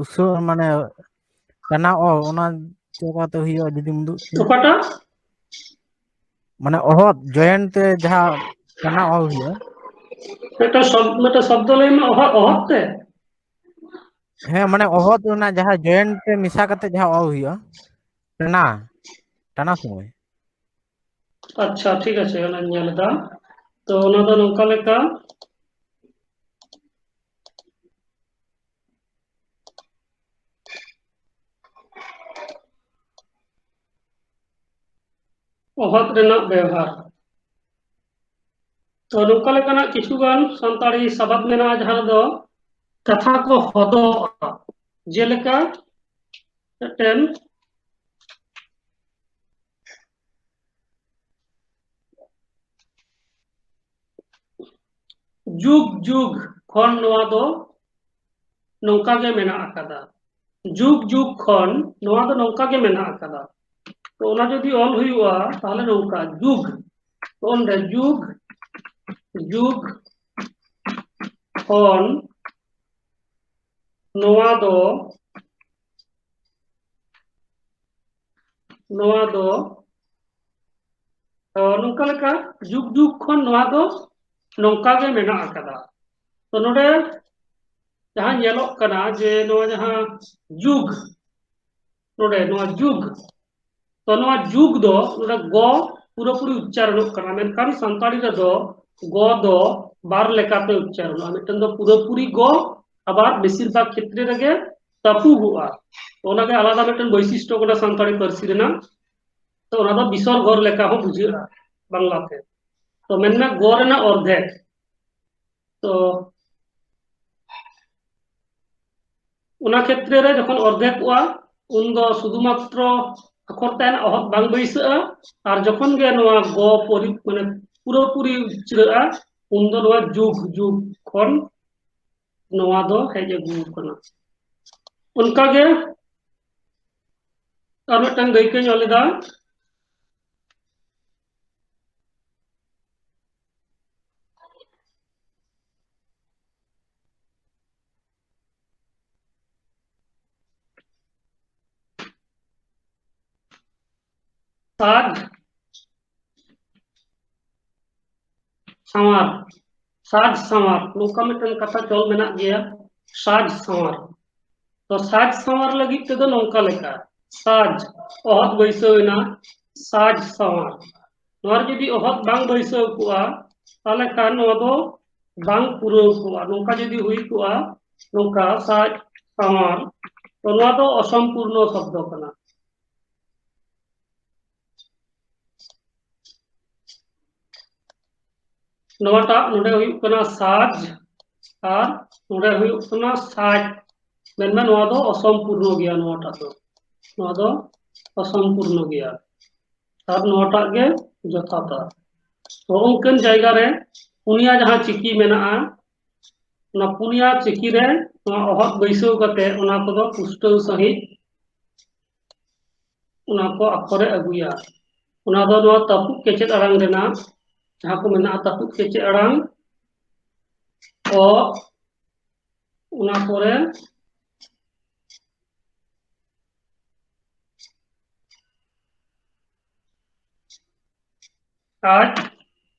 ᱩᱥᱟᱹ-, ᱢᱟᱱᱮ ᱴᱟᱱᱟ ᱚ, ᱚᱱᱟ ᱪᱮᱫ ᱞᱮᱠᱟᱛᱮ ᱦᱩᱭᱩᱜᱼᱟ ᱡᱩᱫᱤᱢ ᱩᱫᱩᱜ ᱠᱮᱭᱟ? ᱚᱠᱟᱴᱟᱜ? ᱢᱟᱱᱮ ᱚᱦᱚᱫ joint ᱛᱮ ᱡᱟᱦᱟᱸ ᱴᱟᱱᱟ ᱚ ᱦᱩᱭᱩᱜᱼᱟ᱾ ᱢᱤᱫᱴᱟᱝ ᱥᱚᱵ-, ᱢᱤᱫᱴᱟᱝ ᱥᱚᱵᱫᱚ ᱞᱟᱹᱭ ᱢᱮ, ᱚᱦᱚᱫ, ᱚᱦᱚᱫ ᱛᱮ? ᱦᱮᱸ, ᱢᱟᱱᱮ ᱚᱦᱚᱫ ᱚᱱᱟ ᱡᱟᱦᱟᱸ joint ᱛᱮ ᱢᱮᱥᱟ ᱠᱟᱛᱮ ᱡᱟᱦᱟᱸ ᱚ ᱦᱩᱭᱩᱜᱼᱟ, ᱴᱟᱱᱟ, ᱴᱟᱱᱟ ᱥᱚᱢᱚᱭ᱾ ᱟᱪᱪᱷᱟ, ᱴᱷᱤᱠ ᱟᱪᱷᱮ, ᱚᱱᱟᱧ ᱧᱮᱞ ᱮᱫᱟ᱾ ᱛᱚ ᱚᱱᱟ ᱫᱚ ᱱᱚᱝᱠᱟ ᱞᱮᱠᱟ, ᱚᱦᱚᱫ ᱨᱮᱱᱟᱜ ᱵᱮᱣᱦᱟᱨ᱾ ᱛᱚ ᱱᱚᱝᱠᱟ ᱞᱮᱠᱟᱱᱟᱜ ᱠᱤᱪᱷᱩ ᱜᱟᱱ ᱥᱟᱱᱛᱟᱲᱤ ᱥᱟᱵᱟᱫ ᱢᱮᱱᱟᱜᱼᱟ, ᱡᱟᱦᱟᱸ ᱨᱮᱫᱚ ᱠᱟᱛᱷᱟ ᱠᱚ ᱦᱚᱫᱚᱜᱼᱟ, ᱡᱮᱞᱮᱠᱟ ᱢᱤᱫᱴᱮᱱ ᱡᱩᱜᱽ ᱡᱩᱜᱽ ᱠᱷᱚᱱ ᱱᱚᱣᱟ ᱫᱚ ᱱᱚᱝᱠᱟ ᱜᱮ ᱢᱮᱱᱟᱜ ᱟᱠᱟᱫᱟ, ᱡᱩᱜᱽ ᱡᱩᱜᱽ ᱠᱷᱚᱱ ᱱᱚᱣᱟ ᱫᱚ ᱱᱚᱝᱠᱟ ᱜᱮ ᱢᱮᱱᱟᱜ ᱟᱠᱟᱫᱟ᱾ ᱛᱚ ᱚᱱᱟ ᱡᱩᱫᱤ ᱚᱞ ᱦᱩᱭᱩᱜᱼᱟ, ᱛᱟᱦᱞᱮ ᱱᱚᱝᱠᱟ ᱡᱩᱜᱽ, ᱚᱸᱰᱮ ᱡᱩᱜᱽ ᱡᱩᱜᱽ ᱠᱷᱚᱱ ᱱᱚᱣᱟ ᱫᱚ, ᱱᱚᱣᱟ ᱫᱚ, ᱛᱚ, ᱱᱚᱝᱠᱟ ᱞᱮᱠᱟ ᱡᱩᱜᱽ ᱡᱩᱜᱽ ᱠᱷᱚᱱ ᱱᱚᱣᱟ ᱫᱚ ᱱᱚᱝᱠᱟ ᱜᱮ ᱢᱮᱱᱟᱜ ᱟᱠᱟᱫᱟ᱾ ᱛᱚ, ᱱᱚᱰᱮ ᱡᱟᱦᱟᱸ ᱧᱮᱞᱚᱜ ᱠᱟᱱᱟ ᱡᱮ ᱱᱚᱣᱟ ᱡᱟᱦᱟᱸ ᱡᱩᱜᱽ, ᱱᱚᱰᱮ ᱱᱚᱣᱟ ᱡᱩᱜᱽ, ᱛᱚ, ᱱᱚᱣᱟ ᱡᱩᱜᱽ ᱫᱚ ᱱᱚᱰᱮ ᱜᱚ ᱯᱩᱨᱟᱹᱯᱩᱨᱤ ᱩᱪᱪᱟᱨᱚᱱᱚᱜ ᱠᱟᱱᱟ, ᱢᱮᱱᱠᱷᱟᱱ ᱥᱟᱱᱛᱟᱲᱤ ᱨᱮᱫᱚ ᱜᱚ ᱫᱚ ᱵᱟᱨ ᱞᱮᱠᱟᱛᱮ ᱩᱪᱪᱟᱨᱚᱱᱚᱜᱼᱟ᱾ ᱢᱤᱫᱴᱮᱱ ᱫᱚ ᱯᱩᱨᱟᱹᱯᱩᱨᱤ ᱜᱚ, ᱟᱵᱟᱨ ᱵᱮᱥᱤᱨ ᱵᱷᱟᱜᱽ ᱠᱷᱮᱛᱨᱮ ᱨᱮᱜᱮ ᱛᱟᱹᱯᱩᱜᱚᱜᱼᱟ᱾ ᱛᱚ, ᱚᱱᱟᱜᱮ ᱟᱞᱟᱫᱟ ᱢᱤᱫᱴᱮᱱ ᱵᱳᱭᱥᱤᱥᱴᱚ ᱠᱟᱱᱟ ᱥᱟᱱᱛᱟᱲᱤ ᱯᱟᱹᱨᱥᱤ ᱨᱮᱱᱟᱜ᱾ ᱛᱚ, ᱚᱱᱟ ᱫᱚ ᱵᱤᱥᱚᱨᱜᱚ ᱞᱮᱠᱟ ᱦᱚᱸ ᱵᱩᱡᱷᱟᱹᱜᱼᱟ ᱵᱟᱝᱞᱟᱛᱮ᱾ ᱛᱚ, ᱢᱮᱱᱢᱮ ᱜᱚ ᱨᱮᱱᱟᱜ ᱚᱨᱫᱷᱮᱠ᱾ ᱛᱚ, ᱚᱱᱟ ᱠᱷᱮᱛᱨᱮ ᱨᱮ ᱡᱚᱠᱷᱚᱱ ᱚᱨᱫᱷᱮᱠᱚᱜᱼᱟ, ᱩᱱᱫᱚ ᱥᱩᱫᱷᱩᱢᱟᱛᱨᱚ ᱟᱠᱷᱚᱨ ᱛᱟᱦᱮᱱᱟ, ᱚᱦᱚᱫ ᱵᱟᱝ ᱵᱟᱹᱭᱥᱟᱹᱜᱼᱟ᱾ ᱟᱨ ᱡᱚᱠᱷᱚᱱ ᱜᱮ ᱱᱚᱣᱟ ᱜᱚ ᱯᱚᱨᱤ-, ᱢᱟᱱᱮ ᱯᱩᱨᱟᱹᱯᱩᱨᱤ ᱩᱪᱨᱟᱹᱜᱼᱟ, ᱩᱱᱫᱚ ᱱᱚᱣᱟ ᱡᱩᱜᱽ, ᱡᱩᱜᱽ ᱠᱷᱚᱱ ᱱᱚᱣᱟ ᱫᱚ ᱦᱮᱡ ᱟᱹᱜᱩ ᱟᱠᱟᱱᱟ᱾ ᱚᱱᱠᱟᱜᱮ ᱟᱨ ᱢᱤᱫᱴᱟᱝ ᱫᱟᱹᱭᱠᱟᱹᱧ ᱚᱞ ᱮᱫᱟ᱾ ᱥᱟᱡᱽ ᱥᱟᱶᱟᱨ, ᱥᱟᱡᱽ ᱥᱟᱶᱟᱨ, ᱱᱚᱝᱠᱟ ᱢᱤᱫᱴᱮᱱ ᱠᱟᱛᱷᱟ ᱪᱚᱞ ᱢᱮᱱᱟᱜ ᱜᱮᱭᱟ, ᱥᱟᱡᱽ ᱥᱟᱶᱟᱨ᱾ ᱛᱚ, ᱥᱟᱡᱽ ᱥᱟᱶᱟᱨ ᱞᱟᱹᱜᱤᱫ ᱛᱮᱫᱚ ᱱᱚᱝᱠᱟ ᱞᱮᱠᱟ, ᱥᱟᱡᱽ, ᱚᱦᱚᱫ ᱵᱟᱹᱭᱥᱟᱹᱣ ᱮᱱᱟ, ᱥᱟᱡᱽ ᱥᱟᱶᱟᱨ᱾ ᱱᱚᱣᱟ ᱨᱮ ᱡᱩᱫᱤ ᱚᱦᱚᱫ ᱵᱟᱝ ᱵᱟᱹᱭᱥᱟᱹᱣ ᱠᱚᱜᱼᱟ, ᱛᱟᱦᱚᱞᱮ ᱠᱷᱟᱱ ᱱᱚᱣᱟ ᱫᱚ ᱵᱟᱝ ᱯᱩᱨᱟᱹᱣ ᱠᱚᱜᱼᱟ᱾ ᱱᱚᱝᱠᱟ ᱡᱩᱫᱤ ᱦᱩᱭ ᱠᱚᱜᱼᱟ, ᱱᱚᱝᱠᱟ ᱥᱟᱡᱽ ᱥᱟᱶᱟᱨ, ᱛᱚ ᱱᱚᱣᱟ ᱫᱚ ᱚᱥᱚᱢᱯᱩᱨᱱᱚ ᱥᱚᱵᱫᱚ ᱠᱟᱱᱟ᱾ ᱱᱚᱣᱟᱴᱟᱜ ᱱᱚᱰᱮ ᱦᱩᱭᱩᱜ ᱠᱟᱱᱟ ᱥᱟᱡᱽ ᱟᱨ ᱱᱚᱰᱮ ᱦᱩᱭᱩᱜ ᱠᱟᱱᱟ ᱥᱟᱡᱽ᱾ ᱢᱮᱱᱢᱮ ᱱᱚᱣᱟ ᱫᱚ ᱚᱥᱚᱢᱯᱩᱨᱱᱚ ᱜᱮᱭᱟ, ᱱᱚᱣᱟᱴᱟᱜ ᱫᱚ, ᱱᱚᱣᱟ ᱫᱚ ᱚᱥᱚᱢᱯᱩᱨᱱᱚ ᱜᱮᱭᱟ᱾ ᱟᱨ ᱱᱚᱣᱟᱴᱟᱜ ᱜᱮ ᱡᱚᱛᱷᱟᱛᱟ᱾ ᱛᱚ, ᱚᱱᱠᱟᱱ ᱡᱟᱭᱜᱟ ᱨᱮ ᱯᱩᱱᱭᱟ ᱡᱟᱦᱟᱸ ᱪᱤᱠᱤ ᱢᱮᱱᱟᱜᱼᱟ, ᱚᱱᱟ ᱯᱩᱱᱭᱟ ᱪᱤᱠᱤ ᱨᱮ ᱱᱚᱣᱟ ᱚᱦᱚᱫ ᱵᱟᱹᱭᱥᱟᱹᱣ ᱠᱟᱛᱮ ᱚᱱᱟ ᱠᱚᱫᱚ ᱯᱩᱥᱴᱟᱹᱣ ᱥᱟᱺᱦᱤᱡ ᱚᱱᱟ ᱠᱚ ᱟᱠᱷᱚᱨᱮ ᱟᱹᱜᱩᱭᱟ᱾ ᱚᱱᱟ ᱫᱚ ᱱᱚᱣᱟ ᱛᱟᱹᱯᱩᱫ ᱠᱮᱪᱮᱫ ᱟᱲᱟᱝ ᱨᱮᱱᱟᱜ ᱡᱟᱦᱟᱸ ᱠᱚ ᱢᱮᱱᱟᱜᱼᱟ, ᱛᱟᱹᱯᱩᱫ ᱠᱮᱪᱮᱫ ᱟᱲᱟᱝ, ᱚ, ᱚᱱᱟ ᱯᱚᱨᱮ ᱟᱡ,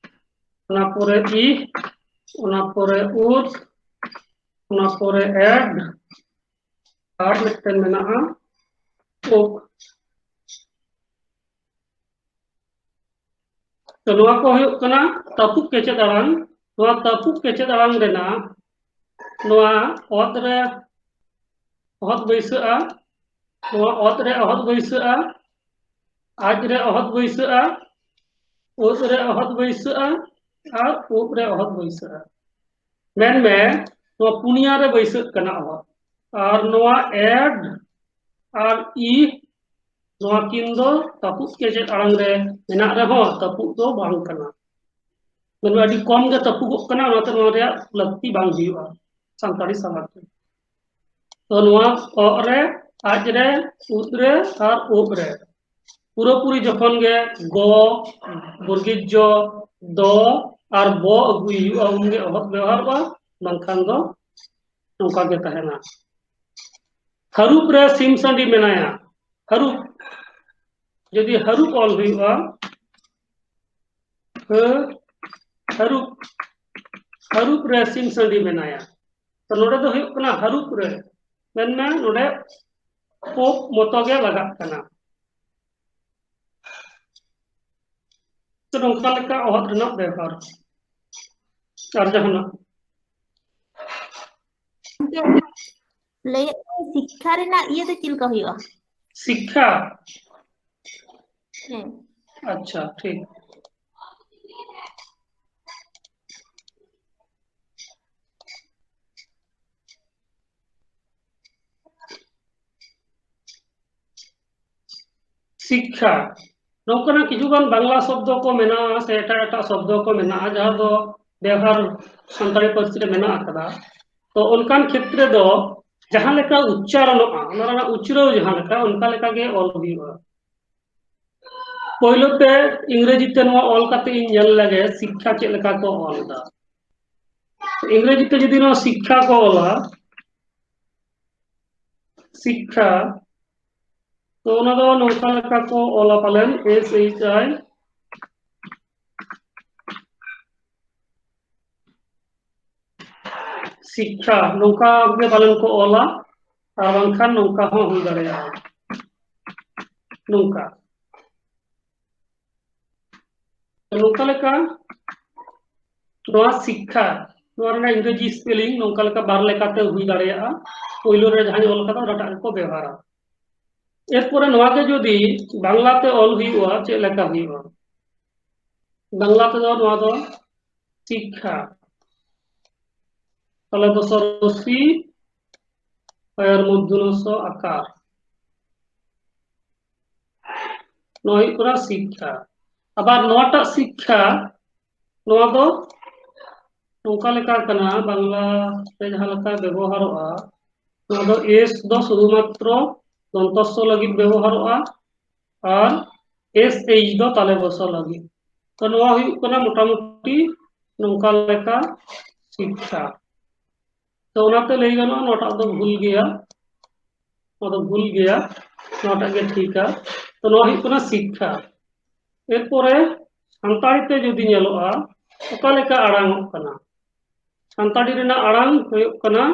ᱚᱱᱟ ᱯᱚᱨᱮ ᱤ, ᱚᱱᱟ ᱯᱚᱨᱮ ᱩᱫ, ᱚᱱᱟ ᱯᱚᱨᱮ ᱮᱰ, ᱟᱨ ᱢᱤᱫᱴᱮᱱ ᱢᱮᱱᱟᱜᱼᱟ ᱳᱠ᱾ ᱛᱚ, ᱱᱚᱣᱟ ᱠᱚ ᱦᱩᱭᱩᱜ ᱠᱟᱱᱟ ᱛᱟᱹᱯᱩᱜ ᱠᱮᱪᱮᱫ ᱟᱲᱟᱝ᱾ ᱱᱚᱣᱟ ᱛᱟᱹᱯᱩᱜ ᱠᱮᱪᱮᱫ ᱟᱲᱟᱝ ᱨᱮᱱᱟᱜ ᱱᱚᱣᱟ ᱚᱛ ᱨᱮ ᱚᱦᱚᱫ ᱵᱟᱹᱭᱥᱟᱹᱜᱼᱟ, ᱱᱚᱣᱟ ᱚᱛ ᱨᱮ ᱚᱦᱚᱫ ᱵᱟᱹᱭᱥᱟᱹᱜᱼᱟ, ᱟᱡ ᱨᱮ ᱚᱦᱚᱫ ᱵᱟᱹᱭᱥᱟᱹᱜᱼᱟ, ᱩᱫ ᱨᱮ ᱚᱦᱚᱫ ᱵᱟᱹᱭᱥᱟᱹᱜᱼᱟ, ᱟᱨ ᱩᱵ ᱨᱮ ᱚᱦᱚᱫ ᱵᱟᱹᱭᱥᱟᱹᱜᱼᱟ᱾ ᱢᱮᱱᱢᱮ, ᱱᱚᱣᱟ ᱯᱩᱱᱭᱟ ᱨᱮ ᱵᱟᱹᱭᱥᱟᱹᱜ ᱠᱟᱱᱟ ᱚᱦᱚᱫ᱾ ᱟᱨ ᱱᱚᱣᱟ ᱮᱰ ᱟᱨ ᱤ, ᱱᱚᱣᱟ ᱠᱤᱱ ᱫᱚ ᱛᱟᱹᱯᱩᱜ ᱠᱮᱪᱮᱫ ᱟᱲᱟᱝ ᱨᱮ ᱢᱮᱱᱟᱜ ᱨᱮᱦᱚᱸ ᱛᱟᱹᱯᱩᱜ ᱫᱚ ᱵᱟᱝ ᱠᱟᱱᱟ᱾ ᱢᱟᱱᱮ ᱟᱹᱰᱤ ᱠᱚᱢ ᱜᱮ ᱛᱟᱹᱯᱩᱜᱚᱜ ᱠᱟᱱᱟ, ᱚᱱᱟᱛᱮ ᱱᱚᱣᱟ ᱨᱮᱭᱟᱜ ᱞᱟᱹᱠᱛᱤ ᱵᱟᱝ ᱦᱩᱭᱩᱜᱼᱟ ᱥᱟᱱᱛᱟᱲᱤ ᱥᱟᱵᱟᱫ ᱨᱮ᱾ ᱛᱚ ᱱᱚᱣᱟ ᱚᱜ ᱨᱮ, ᱟᱡ ᱨᱮ, ᱩᱫ ᱨᱮ ᱟᱨ ᱩᱵ ᱨᱮ ᱯᱩᱨᱟᱹᱯᱩᱨᱤ ᱡᱚᱠᱷᱚᱱ ᱜᱮ ᱜᱚ, ᱵᱚᱨᱜᱤᱡ ᱡᱚ, ᱫᱚ ᱟᱨ ᱵᱚ ᱟᱹᱜᱩᱭ ᱦᱩᱭᱩᱜᱼᱟ, ᱩᱱᱜᱮ ᱚᱦᱚᱫ ᱵᱮᱣᱦᱟᱨᱚᱜᱼᱟ, ᱵᱟᱝᱠᱷᱟᱱ ᱫᱚ ᱱᱚᱝᱠᱟ ᱜᱮ ᱛᱟᱦᱮᱱᱟ᱾ ᱦᱟᱹᱨᱩᱵ ᱨᱮ ᱥᱤᱢ ᱥᱟᱺᱰᱤ ᱢᱮᱱᱟᱭᱟ᱾ ᱦᱟᱹᱨᱩᱵ, ᱡᱩᱫᱤ ᱦᱟᱹᱨᱩᱵ ᱚᱞ ᱦᱩᱭᱩᱜᱼᱟ, ᱦᱟᱹ, ᱦᱟᱹᱨᱩᱵ, ᱦᱟᱹᱨᱩᱵ ᱨᱮ ᱥᱤᱢ ᱥᱟᱺᱰᱤ ᱢᱮᱱᱟᱭᱟ᱾ ᱛᱚ ᱱᱚᱰᱮ ᱫᱚ ᱦᱩᱭᱩᱜ ᱠᱟᱱᱟ ᱦᱟᱹᱨᱩᱵ ᱨᱮ, ᱢᱮᱱᱢᱮ ᱱᱚᱰᱮ ᱳᱠ ᱢᱚᱛᱚ ᱜᱮ ᱞᱟᱜᱟᱜ ᱠᱟᱱᱟ᱾ ᱛᱚ ᱱᱚᱝᱠᱟ ᱞᱮᱠᱟ ᱚᱦᱚᱫ ᱨᱮᱱᱟᱜ ᱵᱮᱣᱦᱟᱨ᱾ ᱟᱨ ᱡᱟᱦᱟᱱᱟᱜ? ᱞᱟᱹᱭᱮᱫ ᱫᱚ ᱥᱤᱠᱠᱷᱟ ᱨᱮᱱᱟᱜ ᱤᱭᱟᱹ ᱫᱚ ᱪᱮᱫ ᱞᱮᱠᱟ ᱦᱩᱭᱩᱜᱼᱟ? ᱥᱤᱠᱠᱷᱟ? ᱦᱮᱸ᱾ ᱟᱪᱪᱷᱟ, ᱴᱷᱤᱠ᱾ ᱥᱤᱠᱠᱷᱟ, ᱱᱚᱝᱠᱟᱱᱟᱜ ᱠᱤᱪᱷᱩᱜᱟᱱ ᱵᱟᱝᱞᱟ ᱥᱚᱵᱫᱚ ᱠᱚ ᱢᱮᱱᱟᱜᱼᱟ ᱥᱮ ᱮᱴᱟᱜ ᱮᱴᱟᱜ ᱥᱚᱵᱫᱚ ᱠᱚ ᱢᱮᱱᱟᱜᱼᱟ, ᱡᱟᱦᱟᱸ ᱫᱚ ᱵᱮᱣᱦᱟᱨ ᱥᱟᱱᱛᱟᱲᱤ ᱯᱟᱹᱨᱥᱤ ᱨᱮ ᱢᱮᱱᱟᱜ ᱟᱠᱟᱫᱟ᱾ ᱛᱚ ᱚᱱᱠᱟᱱ ᱠᱷᱮᱛᱨᱮ ᱫᱚ ᱡᱟᱦᱟᱸ ᱞᱮᱠᱟ ᱩᱪᱪᱟᱨᱚᱱᱚᱜᱼᱟ, ᱚᱱᱟ ᱨᱮᱱᱟᱜ ᱩᱪᱨᱟᱹᱣ ᱡᱟᱦᱟᱸ ᱞᱮᱠᱟ, ᱚᱱᱠᱟ ᱞᱮᱠᱟ ᱜᱮ ᱚᱞ ᱦᱩᱭᱩᱜᱼᱟ᱾ ᱯᱳᱭᱞᱳ ᱛᱮ ᱤᱝᱨᱮᱡᱤ ᱛᱮ ᱱᱚᱣᱟ ᱚᱞ ᱠᱟᱛᱮ ᱤᱧ ᱧᱮᱞ ᱞᱮᱜᱮ ᱥᱤᱠᱠᱷᱟ ᱪᱮᱫ ᱞᱮᱠᱟ ᱠᱚ ᱚᱞ ᱮᱫᱟ᱾ ᱤᱝᱨᱮᱡᱤ ᱛᱮ ᱡᱩᱫᱤ ᱱᱚᱣᱟ ᱥᱤᱠᱠᱷᱟ ᱠᱚ ᱚᱞᱟ, ᱥᱤᱠᱠᱷᱟ, ᱛᱚ ᱚᱱᱟ ᱫᱚ ᱱᱚᱝᱠᱟ ᱞᱮᱠᱟ ᱠᱚ ᱚᱞᱟ ᱯᱟᱞᱮᱱ, S H I ᱥᱤᱠᱠᱷᱟ ᱱᱚᱝᱠᱟ ᱜᱮ ᱯᱟᱞᱮᱱ ᱠᱚ ᱚᱞᱟ, ᱟᱨ ᱵᱟᱝᱠᱷᱟᱱ ᱱᱚᱝᱠᱟ ᱦᱚᱸ ᱦᱩᱭ ᱫᱟᱲᱮᱭᱟᱜᱼᱟ, ᱱᱚᱝᱠᱟ᱾ ᱱᱚᱝᱠᱟ ᱞᱮᱠᱟ ᱱᱚᱣᱟ ᱥᱤᱠᱠᱷᱟ, ᱱᱚᱣᱟ ᱨᱮᱱᱟᱜ ᱤᱝᱨᱮᱡᱤ spelling ᱱᱚᱝᱠᱟ ᱞᱮᱠᱟ ᱵᱟᱨ ᱞᱮᱠᱟᱛᱮ ᱦᱩᱭ ᱫᱟᱲᱮᱭᱟᱜᱼᱟ᱾ ᱯᱳᱭᱞᱳ ᱨᱮ ᱡᱟᱦᱟᱸᱧ ᱚᱞ ᱠᱟᱫᱟ ᱚᱱᱟᱴᱟᱜ ᱜᱮᱠᱚ ᱵᱮᱣᱦᱟᱨᱟ᱾ ᱮᱨᱯᱚᱨᱮ ᱱᱚᱣᱟ ᱜᱮ ᱡᱩᱫᱤ ᱵᱟᱝᱞᱟᱛᱮ ᱚᱞ ᱦᱩᱭᱩᱜᱼᱟ, ᱪᱮᱫ ᱞᱮᱠᱟ ᱦᱩᱭᱩᱜᱼᱟ? ᱵᱟᱝᱞᱟ ᱛᱮᱫᱚ ᱱᱚᱣᱟ ᱫᱚ ᱥᱤᱠᱠᱷᱟ, ᱛᱟᱞᱮ ᱫᱚ ᱥᱚᱨᱚᱥᱤ, ᱟᱨ ᱢᱩᱨᱫᱷᱚᱱ ᱥᱚ ᱟᱠᱟᱨ᱾ ᱱᱚᱣᱟ ᱦᱩᱭᱩᱜ ᱠᱟᱱᱟ ᱥᱤᱠᱠᱷᱟ᱾ ᱟᱵᱟᱨ ᱱᱚᱣᱟᱴᱟᱜ ᱥᱤᱠᱠᱷᱟ, ᱱᱚᱣᱟ ᱫᱚ ᱱᱚᱝᱠᱟ ᱞᱮᱠᱟ ᱠᱟᱱᱟ, ᱵᱟᱝᱞᱟ ᱨᱮ ᱡᱟᱦᱟᱸ ᱞᱮᱠᱟ ᱵᱮᱵᱚᱦᱟᱨᱚᱜᱼᱟ, ᱱᱚᱣᱟ ᱫᱚ ᱮᱥ ᱫᱚ ᱥᱩᱫᱷᱩᱢᱟᱛᱨᱚ ᱫᱚᱱᱛᱚᱥᱥᱚ ᱞᱟᱹᱜᱤᱫ ᱵᱮᱵᱚᱦᱟᱨᱚᱜᱼᱟ, ᱟᱨ ᱮᱥ ᱮᱭᱤᱪ ᱫᱚ ᱛᱟᱞᱮ ᱵᱚᱥᱚ ᱞᱟᱹᱜᱤᱫ᱾ ᱛᱚ ᱱᱚᱣᱟ ᱦᱩᱭᱩᱜ ᱠᱟᱱᱟ ᱢᱚᱴᱟᱢᱩᱴᱤ ᱱᱚᱝᱠᱟ ᱞᱮᱠᱟ ᱥᱤᱠᱠᱷᱟ᱾ ᱛᱚ ᱚᱱᱟᱛᱮ ᱞᱟᱹᱭ ᱜᱟᱱᱚᱜᱼᱟ ᱱᱚᱣᱟᱴᱟᱜ ᱫᱚ ᱵᱷᱩᱞ ᱜᱮᱭᱟ, ᱱᱚᱣᱟ ᱫᱚ ᱵᱷᱩᱞ ᱜᱮᱭᱟ, ᱱᱚᱣᱟᱴᱟᱜ ᱜᱮ ᱴᱷᱤᱠᱟ᱾ ᱛᱚ ᱱᱚᱣᱟ ᱦᱩᱭᱩᱜ ᱠᱟᱱᱟ ᱥᱤᱠᱠᱷᱟ᱾ ᱮᱨᱯᱚᱨᱮ ᱥᱟᱱᱛᱟᱲᱤ ᱛᱮ ᱡᱩᱫᱤ ᱧᱮᱞᱚᱜᱼᱟ, ᱚᱠᱟ ᱞᱮᱠᱟ ᱟᱲᱟᱝ ᱚᱜ ᱠᱟᱱᱟ? ᱥᱟᱱᱛᱟᱲᱤ ᱨᱮᱱᱟᱜ ᱟᱲᱟᱝ ᱦᱩᱭᱩᱜ ᱠᱟᱱᱟ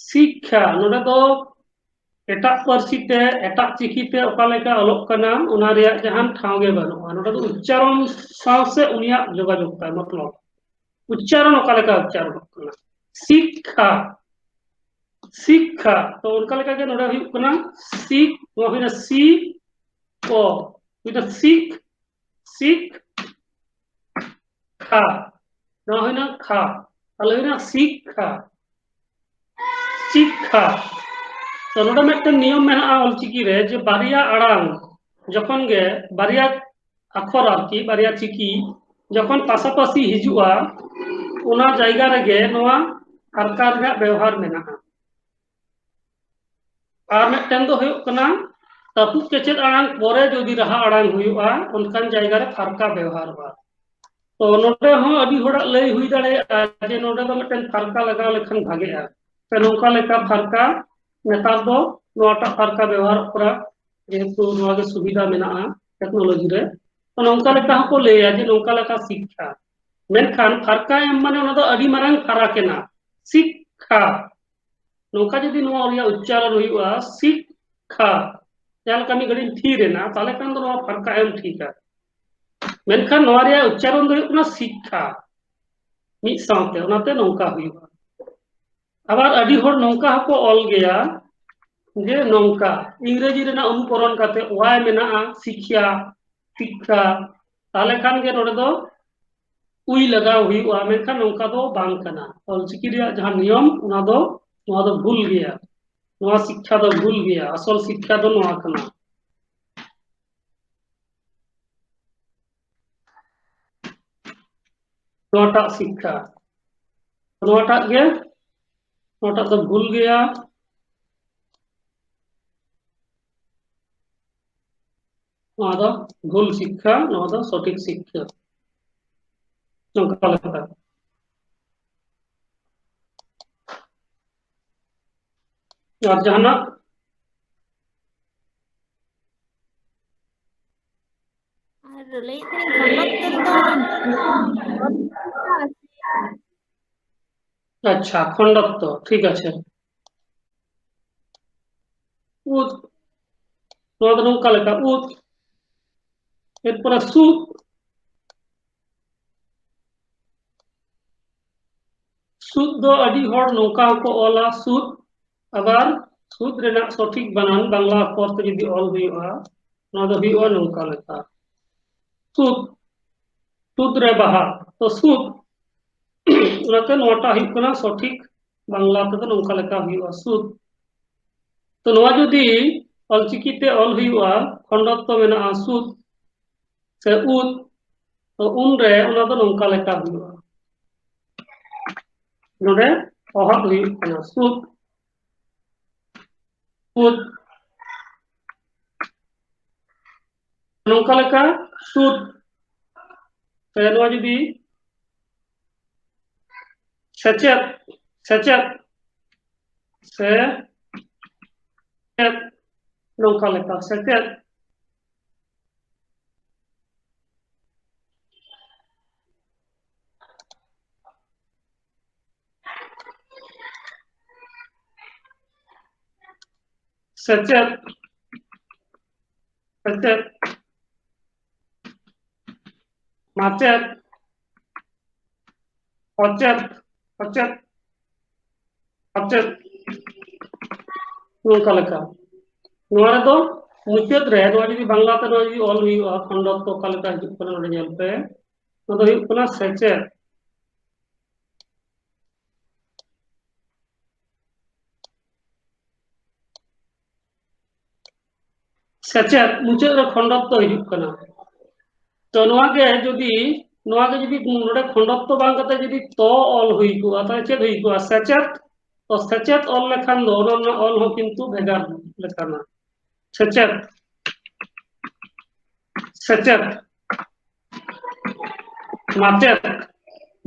ᱥᱤᱠᱠᱷᱟ᱾ ᱱᱚᱰᱮ ᱫᱚ ᱮᱴᱟᱜ ᱯᱟᱹᱨᱥᱤ ᱛᱮ, ᱮᱴᱟᱜ ᱪᱤᱠᱤ ᱛᱮ ᱚᱠᱟ ᱞᱮᱠᱟ ᱚᱞᱚᱜ ᱠᱟᱱᱟ, ᱚᱱᱟ ᱨᱮᱭᱟᱜ ᱡᱟᱦᱟᱱ ᱴᱷᱟᱶ ᱜᱮ ᱵᱟᱹᱱᱩᱜᱼᱟ᱾ ᱱᱚᱰᱮ ᱫᱚ ᱩᱪᱪᱟᱨᱚᱱ ᱥᱟᱶ ᱥᱮ ᱩᱱᱤᱭᱟᱜ ᱡᱳᱜᱟᱡᱳᱜᱽ ᱛᱟᱭ, ᱢᱚᱛᱞᱚᱵ ᱩᱪᱪᱟᱨᱚᱱ ᱚᱠᱟ ᱞᱮᱠᱟ ᱩᱪᱪᱟᱨᱚᱱᱚᱜ ᱠᱟᱱᱟ᱾ ᱥᱤᱠᱠᱷᱟ, ᱥᱤᱠᱠᱷᱟ᱾ ᱛᱚ ᱚᱱᱠᱟ ᱞᱮᱠᱟ ᱜᱮ ᱱᱚᱰᱮ ᱦᱩᱭᱩᱜ ᱠᱟᱱᱟ ᱥᱤᱠ, ᱱᱚᱣᱟ ᱦᱩᱭᱱᱟ ᱥᱤ, ᱠᱚ, ᱦᱩᱭᱱᱟ ᱥᱤᱠ, ᱥᱤᱠ, ᱠᱷᱟ, ᱱᱚᱣᱟ ᱦᱩᱭᱱᱟ ᱠᱷᱟ, ᱛᱟᱦᱞᱮ ᱦᱩᱭᱱᱟ ᱥᱤᱠᱠᱷᱟ, ᱥᱤᱠᱠᱷᱟ᱾ ᱛᱚ ᱱᱚᱰᱮ ᱢᱤᱫᱴᱮᱱ ᱱᱤᱭᱚᱢ ᱢᱮᱱᱟᱜᱼᱟ ᱚᱞᱪᱤᱠᱤ ᱨᱮ, ᱡᱮ ᱵᱟᱨᱭᱟ ᱟᱲᱟᱝ ᱡᱚᱠᱷᱚᱱ ᱜᱮ, ᱵᱟᱨᱭᱟ ᱟᱠᱷᱚᱨ ᱟᱨᱠᱤ, ᱵᱟᱨᱭᱟ ᱪᱤᱠᱤ ᱡᱚᱠᱷᱚᱱ ᱯᱟᱥᱟᱯᱟᱥᱤ ᱦᱤᱡᱩᱜᱼᱟ, ᱚᱱᱟ ᱡᱟᱭᱜᱟ ᱨᱮᱜᱮ ᱱᱚᱣᱟ ᱯᱷᱟᱨᱠᱟ ᱨᱮᱱᱟᱜ ᱵᱮᱣᱦᱟᱨ ᱢᱮᱱᱟᱜᱼᱟ᱾ ᱟᱨ ᱢᱤᱫᱴᱮᱱ ᱫᱚ ᱦᱩᱭᱩᱜ ᱠᱟᱱᱟ, ᱛᱟᱹᱯᱩᱜ ᱠᱮᱪᱮᱫ ᱟᱲᱟᱝ ᱯᱚᱨᱮ ᱡᱩᱫᱤ ᱨᱟᱦᱟ ᱟᱲᱟᱝ ᱦᱩᱭᱩᱜᱼᱟ, ᱚᱱᱠᱟᱱ ᱡᱟᱭᱜᱟ ᱨᱮ ᱯᱷᱟᱨᱠᱟ ᱵᱮᱣᱦᱟᱨᱚᱜᱼᱟ᱾ ᱛᱚ ᱱᱚᱰᱮ ᱦᱚᱸ ᱟᱹᱰᱤ ᱦᱚᱲᱟᱜ ᱞᱟᱹᱭ ᱦᱩᱭ ᱫᱟᱲᱮᱭᱟᱜᱼᱟ ᱡᱮ ᱱᱚᱰᱮ ᱫᱚ ᱢᱤᱫᱴᱮᱱ ᱯᱷᱟᱨᱠᱟ ᱞᱟᱜᱟᱣ ᱞᱮᱠᱷᱟᱱ ᱵᱷᱟᱜᱮᱜᱼᱟ᱾ ᱥᱮ ᱱᱚᱝᱠᱟ ᱞᱮᱠᱟ ᱯᱷᱟᱨᱠᱟ, ᱱᱮᱛᱟᱨ ᱫᱚ ᱱᱚᱣᱟᱴᱟᱜ ᱯᱷᱟᱨᱠᱟ ᱵᱮᱣᱦᱟᱨᱚᱜ ᱠᱟᱱᱟ, ᱡᱮᱦᱮᱛᱩ ᱱᱚᱣᱟ ᱜᱮ ᱥᱩᱵᱤᱫᱷᱟ ᱢᱮᱱᱟᱜᱼᱟ ᱴᱮᱠᱱᱳᱞᱚᱡᱤ ᱨᱮ᱾ ᱛᱚ ᱱᱚᱝᱠᱟ ᱞᱮᱠᱟ ᱦᱚᱸᱠᱚ ᱞᱟᱹᱭᱟ ᱡᱮ ᱱᱚᱝᱠᱟ ᱞᱮᱠᱟ ᱥᱤᱠᱠᱷᱟ, ᱢᱮᱱᱠᱷᱟᱱ ᱯᱷᱟᱨᱠᱟ ᱮᱢ ᱢᱟᱱᱮ ᱚᱱᱟ ᱫᱚ ᱟᱹᱰᱤ ᱢᱟᱨᱟᱝ ᱯᱷᱟᱨᱟᱠ ᱮᱱᱟ᱾ ᱥᱤᱠ ᱠᱷᱟ᱾ ᱱᱚᱝᱠᱟ ᱡᱩᱫᱤ ᱱᱚᱣᱟ ᱨᱮᱭᱟᱜ ᱩᱪᱪᱟᱨᱚᱱ ᱦᱩᱭᱩᱜᱼᱟ, ᱥᱤᱠ ᱠᱷᱟ, ᱡᱟᱦᱟᱸ ᱞᱮᱠᱟ ᱢᱤᱫ ᱜᱷᱟᱹᱲᱤᱡ ᱮᱢ ᱛᱷᱤᱨ ᱮᱱᱟ, ᱛᱟᱦᱚᱞᱮ ᱠᱷᱟᱱ ᱫᱚ ᱱᱚᱣᱟ ᱯᱷᱟᱨᱠᱟ ᱮᱢ ᱴᱷᱤᱠᱟ᱾ ᱢᱮᱱᱠᱷᱟᱱ ᱱᱚᱣᱟ ᱨᱮᱭᱟᱜ ᱩᱪᱪᱟᱨᱚᱱ ᱫᱚ ᱦᱩᱭᱩᱜ ᱠᱟᱱᱟ ᱥᱤᱠᱠᱷᱟ, ᱢᱤᱫ ᱥᱟᱶᱛᱮ, ᱚᱱᱟᱛᱮ ᱱᱚᱝᱠᱟ ᱦᱩᱭᱩᱜᱼᱟ᱾ ᱟᱵᱟᱨ ᱟᱹᱰᱤ ᱦᱚᱲ ᱱᱚᱝᱠᱟ ᱦᱚᱸᱠᱚ ᱚᱞ ᱜᱮᱭᱟ, ᱡᱮ ᱱᱚᱝᱠᱟ, ᱤᱝᱨᱮᱡᱤ ᱨᱮᱱᱟᱜ ᱚᱱᱩᱠᱚᱨᱚᱱ ᱠᱟᱛᱮ ᱣᱟᱭ ᱢᱮᱱᱟᱜᱼᱟ, ᱥᱤᱠᱷᱭᱟ, ᱥᱤᱠᱠᱷᱟ, ᱛᱟᱦᱚᱞᱮ ᱠᱷᱟᱱ ᱜᱮ ᱱᱚᱰᱮ ᱫᱚ ᱩᱭ ᱞᱟᱜᱟᱣ ᱦᱩᱭᱩᱜᱼᱟ, ᱢᱮᱱᱠᱷᱟᱱ ᱱᱚᱝᱠᱟ ᱫᱚ ᱵᱟᱝ ᱠᱟᱱᱟ᱾ ᱚᱞᱪᱤᱠᱤ ᱨᱮᱭᱟᱜ ᱡᱟᱦᱟᱸ ᱱᱤᱭᱚᱢ, ᱚᱱᱟ ᱫᱚ, ᱱᱚᱣᱟ ᱫᱚ ᱵᱷᱩᱞ ᱜᱮᱭᱟ, ᱱᱚᱣᱟ ᱥᱤᱠᱠᱷᱟ ᱫᱚ ᱵᱷᱩᱞ ᱜᱮᱭᱟ, ᱟᱥᱚᱞ ᱥᱤᱠᱠᱷᱟ ᱫᱚ ᱱᱚᱣᱟ ᱠᱟᱱᱟ᱾ ᱱᱚᱣᱟᱴᱟᱜ ᱥᱤᱠᱠᱷᱟ, ᱱᱚᱣᱟᱴᱟᱜ ᱜᱮ, ᱱᱚᱣᱟᱴᱟᱜ ᱫᱚ ᱵᱷᱩᱞ ᱜᱮᱭᱟ, ᱱᱚᱣᱟ ᱫᱚ ᱵᱷᱩᱞ ᱥᱤᱠᱠᱷᱟ, ᱱᱚᱣᱟ ᱫᱚ ᱥᱚᱴᱷᱤᱠ ᱥᱤᱠᱠᱷᱟ᱾ ᱱᱚᱝᱠᱟ ᱞᱮᱠᱟ᱾ ᱟᱨ ᱡᱟᱦᱟᱱᱟᱜ? ᱟᱨ ᱞᱟᱹᱭᱮᱫ ᱛᱟᱦᱮᱱᱤᱧ, ᱠᱷᱚᱸᱰᱚᱛᱛᱚ ᱫᱚ ᱟᱪᱪᱷᱟ, ᱠᱷᱚᱸᱰᱚᱛᱛᱚ, ᱴᱷᱤᱠ ᱟᱪᱷᱮ᱾ ᱩᱫ, ᱱᱚᱣᱟ ᱫᱚ ᱱᱚᱝᱠᱟ ᱞᱮᱠᱟ, ᱩᱫ, ᱮᱨᱯᱚᱨᱮ ᱥᱩᱫ, ᱥᱩᱫ ᱫᱚ ᱟᱹᱰᱤ ᱦᱚᱲ ᱱᱚᱝᱠᱟ ᱦᱚᱸᱠᱚ ᱚᱞᱟ, ᱥᱩᱫ, ᱟᱵᱟᱨ ᱥᱩᱫ ᱨᱮᱱᱟᱜ ᱥᱚᱴᱷᱤᱠ ᱵᱟᱱᱟᱱ ᱵᱟᱝᱞᱟ ᱚᱠᱠᱷᱚᱨ ᱛᱮ ᱡᱩᱫᱤ ᱚᱞ ᱦᱩᱭᱩᱜᱼᱟ, ᱱᱚᱣᱟ ᱫᱚ ᱦᱩᱭᱩᱜᱼᱟ ᱱᱚᱝᱠᱟ ᱞᱮᱠᱟ, ᱥᱩᱫ, ᱥᱩᱫ ᱨᱮ ᱵᱟᱦᱟ, ᱛᱚ ᱥᱩᱫ, ᱚᱱᱟᱛᱮ ᱱᱚᱣᱟᱴᱟᱜ ᱦᱩᱭᱩᱜ ᱠᱟᱱᱟ ᱥᱚᱴᱷᱤᱠ ᱵᱟᱝᱞᱟ ᱛᱮᱫᱚ ᱱᱚᱝᱠᱟ ᱞᱮᱠᱟ ᱦᱩᱭᱩᱜᱼᱟ, ᱥᱩᱫ᱾ ᱛᱚ ᱱᱚᱣᱟ ᱡᱩᱫᱤ ᱚᱞᱪᱤᱠᱤ ᱛᱮ ᱚᱞ ᱦᱩᱭᱩᱜᱼᱟ, ᱠᱷᱚᱸᱰᱚᱛᱛᱚ ᱢᱮᱱᱟᱜᱼᱟ ᱥᱩᱫ ᱥᱮ ᱩᱫ, ᱛᱚ ᱩᱱᱨᱮ ᱚᱱᱟ ᱫᱚ ᱱᱚᱝᱠᱟ ᱞᱮᱠᱟ ᱦᱩᱭᱩᱜᱼᱟ᱾ ᱱᱚᱰᱮ ᱚᱦᱚᱫ ᱦᱩᱭᱩᱜ ᱠᱟᱱᱟ, ᱥᱩᱫ, ᱩᱫ᱾ ᱱᱚᱝᱠᱟ ᱞᱮᱠᱟ ᱥᱩᱫ, ᱥᱮ ᱱᱚᱣᱟ ᱡᱩᱫᱤ ᱥᱮᱪᱮᱫ, ᱥᱮᱪᱮᱫ, ᱥᱮ ᱪᱮᱫ, ᱱᱚᱝᱠᱟ ᱞᱮᱠᱟ ᱥᱮᱪᱮᱫ᱾ ᱥᱮᱪᱮᱫ, ᱥᱮᱪᱮᱫ, ᱢᱟᱪᱮᱫ, ᱚᱪᱮᱫ, ᱚᱪᱮᱫ, ᱚᱪᱮᱫ, ᱱᱚᱝᱠᱟ ᱞᱮᱠᱟ᱾ ᱱᱚᱣᱟ ᱨᱮᱫᱚ ᱢᱩᱪᱟᱹᱫ ᱨᱮ ᱱᱚᱣᱟ ᱡᱩᱫᱤ ᱵᱟᱝᱞᱟ ᱛᱮ ᱱᱚᱣᱟ ᱡᱩᱫᱤ ᱚᱞ ᱦᱩᱭᱩᱜᱼᱟ, ᱠᱷᱚᱸᱰᱚᱛᱛᱚ ᱚᱠᱟ ᱞᱮᱠᱟ ᱦᱤᱡᱩᱜ ᱠᱟᱱᱟ ᱱᱚᱰᱮ ᱧᱮᱞ ᱯᱮ᱾ ᱱᱚᱣᱟ ᱫᱚ ᱦᱩᱭᱩᱜ ᱠᱟᱱᱟ ᱥᱮᱪᱮᱫ᱾ ᱥᱮᱪᱮᱫ ᱢᱩᱪᱟᱹᱫ ᱨᱮ ᱠᱷᱚᱸᱰᱚᱛᱛᱚ ᱦᱤᱡᱩᱜ ᱠᱟᱱᱟ᱾ ᱛᱚ ᱱᱚᱣᱟ ᱜᱮ ᱡᱩᱫᱤ, ᱱᱚᱣᱟ ᱜᱮ ᱡᱩᱫᱤ ᱱᱚᱰᱮ ᱠᱷᱚᱸᱰᱚᱛᱛᱚ ᱵᱟᱝ ᱠᱟᱛᱮ ᱡᱩᱫᱤ ᱛᱚ ᱚᱞ ᱦᱩᱭ ᱠᱚᱜᱼᱟ, ᱛᱟᱦᱞᱮ ᱪᱮᱫ ᱦᱩᱭ ᱠᱚᱜᱼᱟ? ᱥᱮᱪᱮᱫ᱾ ᱛᱚ ᱥᱮᱪᱮᱫ ᱚᱞ ᱞᱮᱠᱷᱟᱱ ᱫᱚ ᱚᱱᱟ ᱨᱮᱱᱟᱜ ᱚᱞ ᱦᱚᱸ ᱠᱤᱱᱛᱩ ᱵᱷᱮᱜᱟᱨ ᱞᱮᱠᱟᱱᱟ᱾ ᱥᱮᱪᱮᱫ, ᱥᱮᱪᱮᱫ, ᱢᱟᱪᱮᱫ,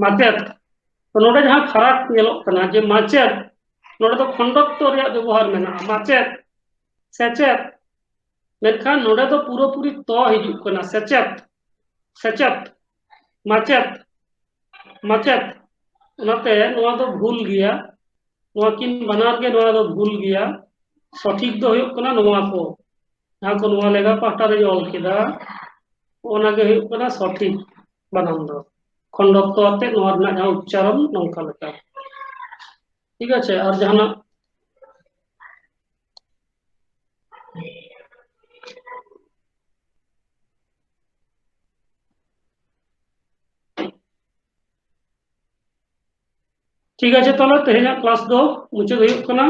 ᱢᱟᱪᱮᱫ᱾ ᱛᱚ ᱱᱚᱰᱮ ᱡᱟᱦᱟᱸ ᱯᱷᱟᱨᱟᱠ ᱧᱮᱞᱚᱜ ᱠᱟᱱᱟ ᱡᱮ ᱢᱟᱪᱮᱫ, ᱱᱚᱰᱮ ᱫᱚ ᱠᱷᱚᱸᱰᱚᱛᱛᱚ ᱨᱮᱭᱟᱜ ᱵᱮᱵᱚᱦᱟᱨ ᱢᱮᱱᱟᱜᱼᱟ, ᱢᱟᱪᱮᱫ, ᱥᱮᱪᱮᱫ, ᱢᱮᱱᱠᱷᱟᱱ ᱱᱚᱰᱮ ᱫᱚ ᱯᱩᱨᱟᱹᱯᱩᱨᱤ ᱛᱚ ᱦᱤᱡᱩᱜ ᱠᱟᱱᱟ, ᱥᱮᱪᱮᱫ, ᱥᱮᱪᱮᱫ, ᱢᱟᱪᱮᱫ, ᱢᱟᱪᱮᱫ᱾ ᱚᱱᱟᱛᱮ ᱱᱚᱣᱟ ᱫᱚ ᱵᱷᱩᱞ ᱜᱮᱭᱟ, ᱱᱚᱣᱟ ᱠᱤᱱ ᱵᱟᱱᱟᱨ ᱜᱮ ᱱᱚᱣᱟ ᱫᱚ ᱵᱷᱩᱞ ᱜᱮᱭᱟ᱾ ᱥᱚᱴᱷᱤᱠ ᱫᱚ ᱦᱩᱭᱩᱜ ᱠᱟᱱᱟ ᱱᱚᱣᱟ ᱠᱚ, ᱡᱟᱦᱟᱸ ᱠᱚ ᱱᱚᱣᱟ ᱞᱮᱸᱜᱟ ᱯᱟᱦᱴᱟ ᱨᱮᱧ ᱚᱞ ᱠᱮᱫᱟ, ᱚᱱᱟ ᱜᱮ ᱦᱩᱭᱩᱜ ᱠᱟᱱᱟ ᱥᱚᱴᱷᱤᱠ ᱵᱟᱱᱟᱱ ᱫᱚ᱾ ᱠᱷᱚᱸᱰᱚᱛᱛᱚ ᱟᱛᱮ ᱱᱚᱣᱟ ᱨᱮᱱᱟᱜ ᱡᱟᱦᱟᱸ ᱩᱪᱪᱟᱨᱚᱱ ᱱᱚᱝᱠᱟ ᱞᱮᱠᱟ᱾ ᱴᱷᱤᱠ ᱟᱪᱷᱮ, ᱟᱨ ᱡᱟᱦᱟᱱᱟᱜ? ᱴᱷᱤᱠ ᱟᱪᱷᱮ, ᱛᱟᱦᱞᱮ ᱛᱮᱦᱮᱧᱟᱜ ᱠᱞᱟᱥ ᱫᱚ ᱢᱩᱪᱟᱹᱫ ᱦᱩᱭᱩᱜ ᱠᱟᱱᱟ᱾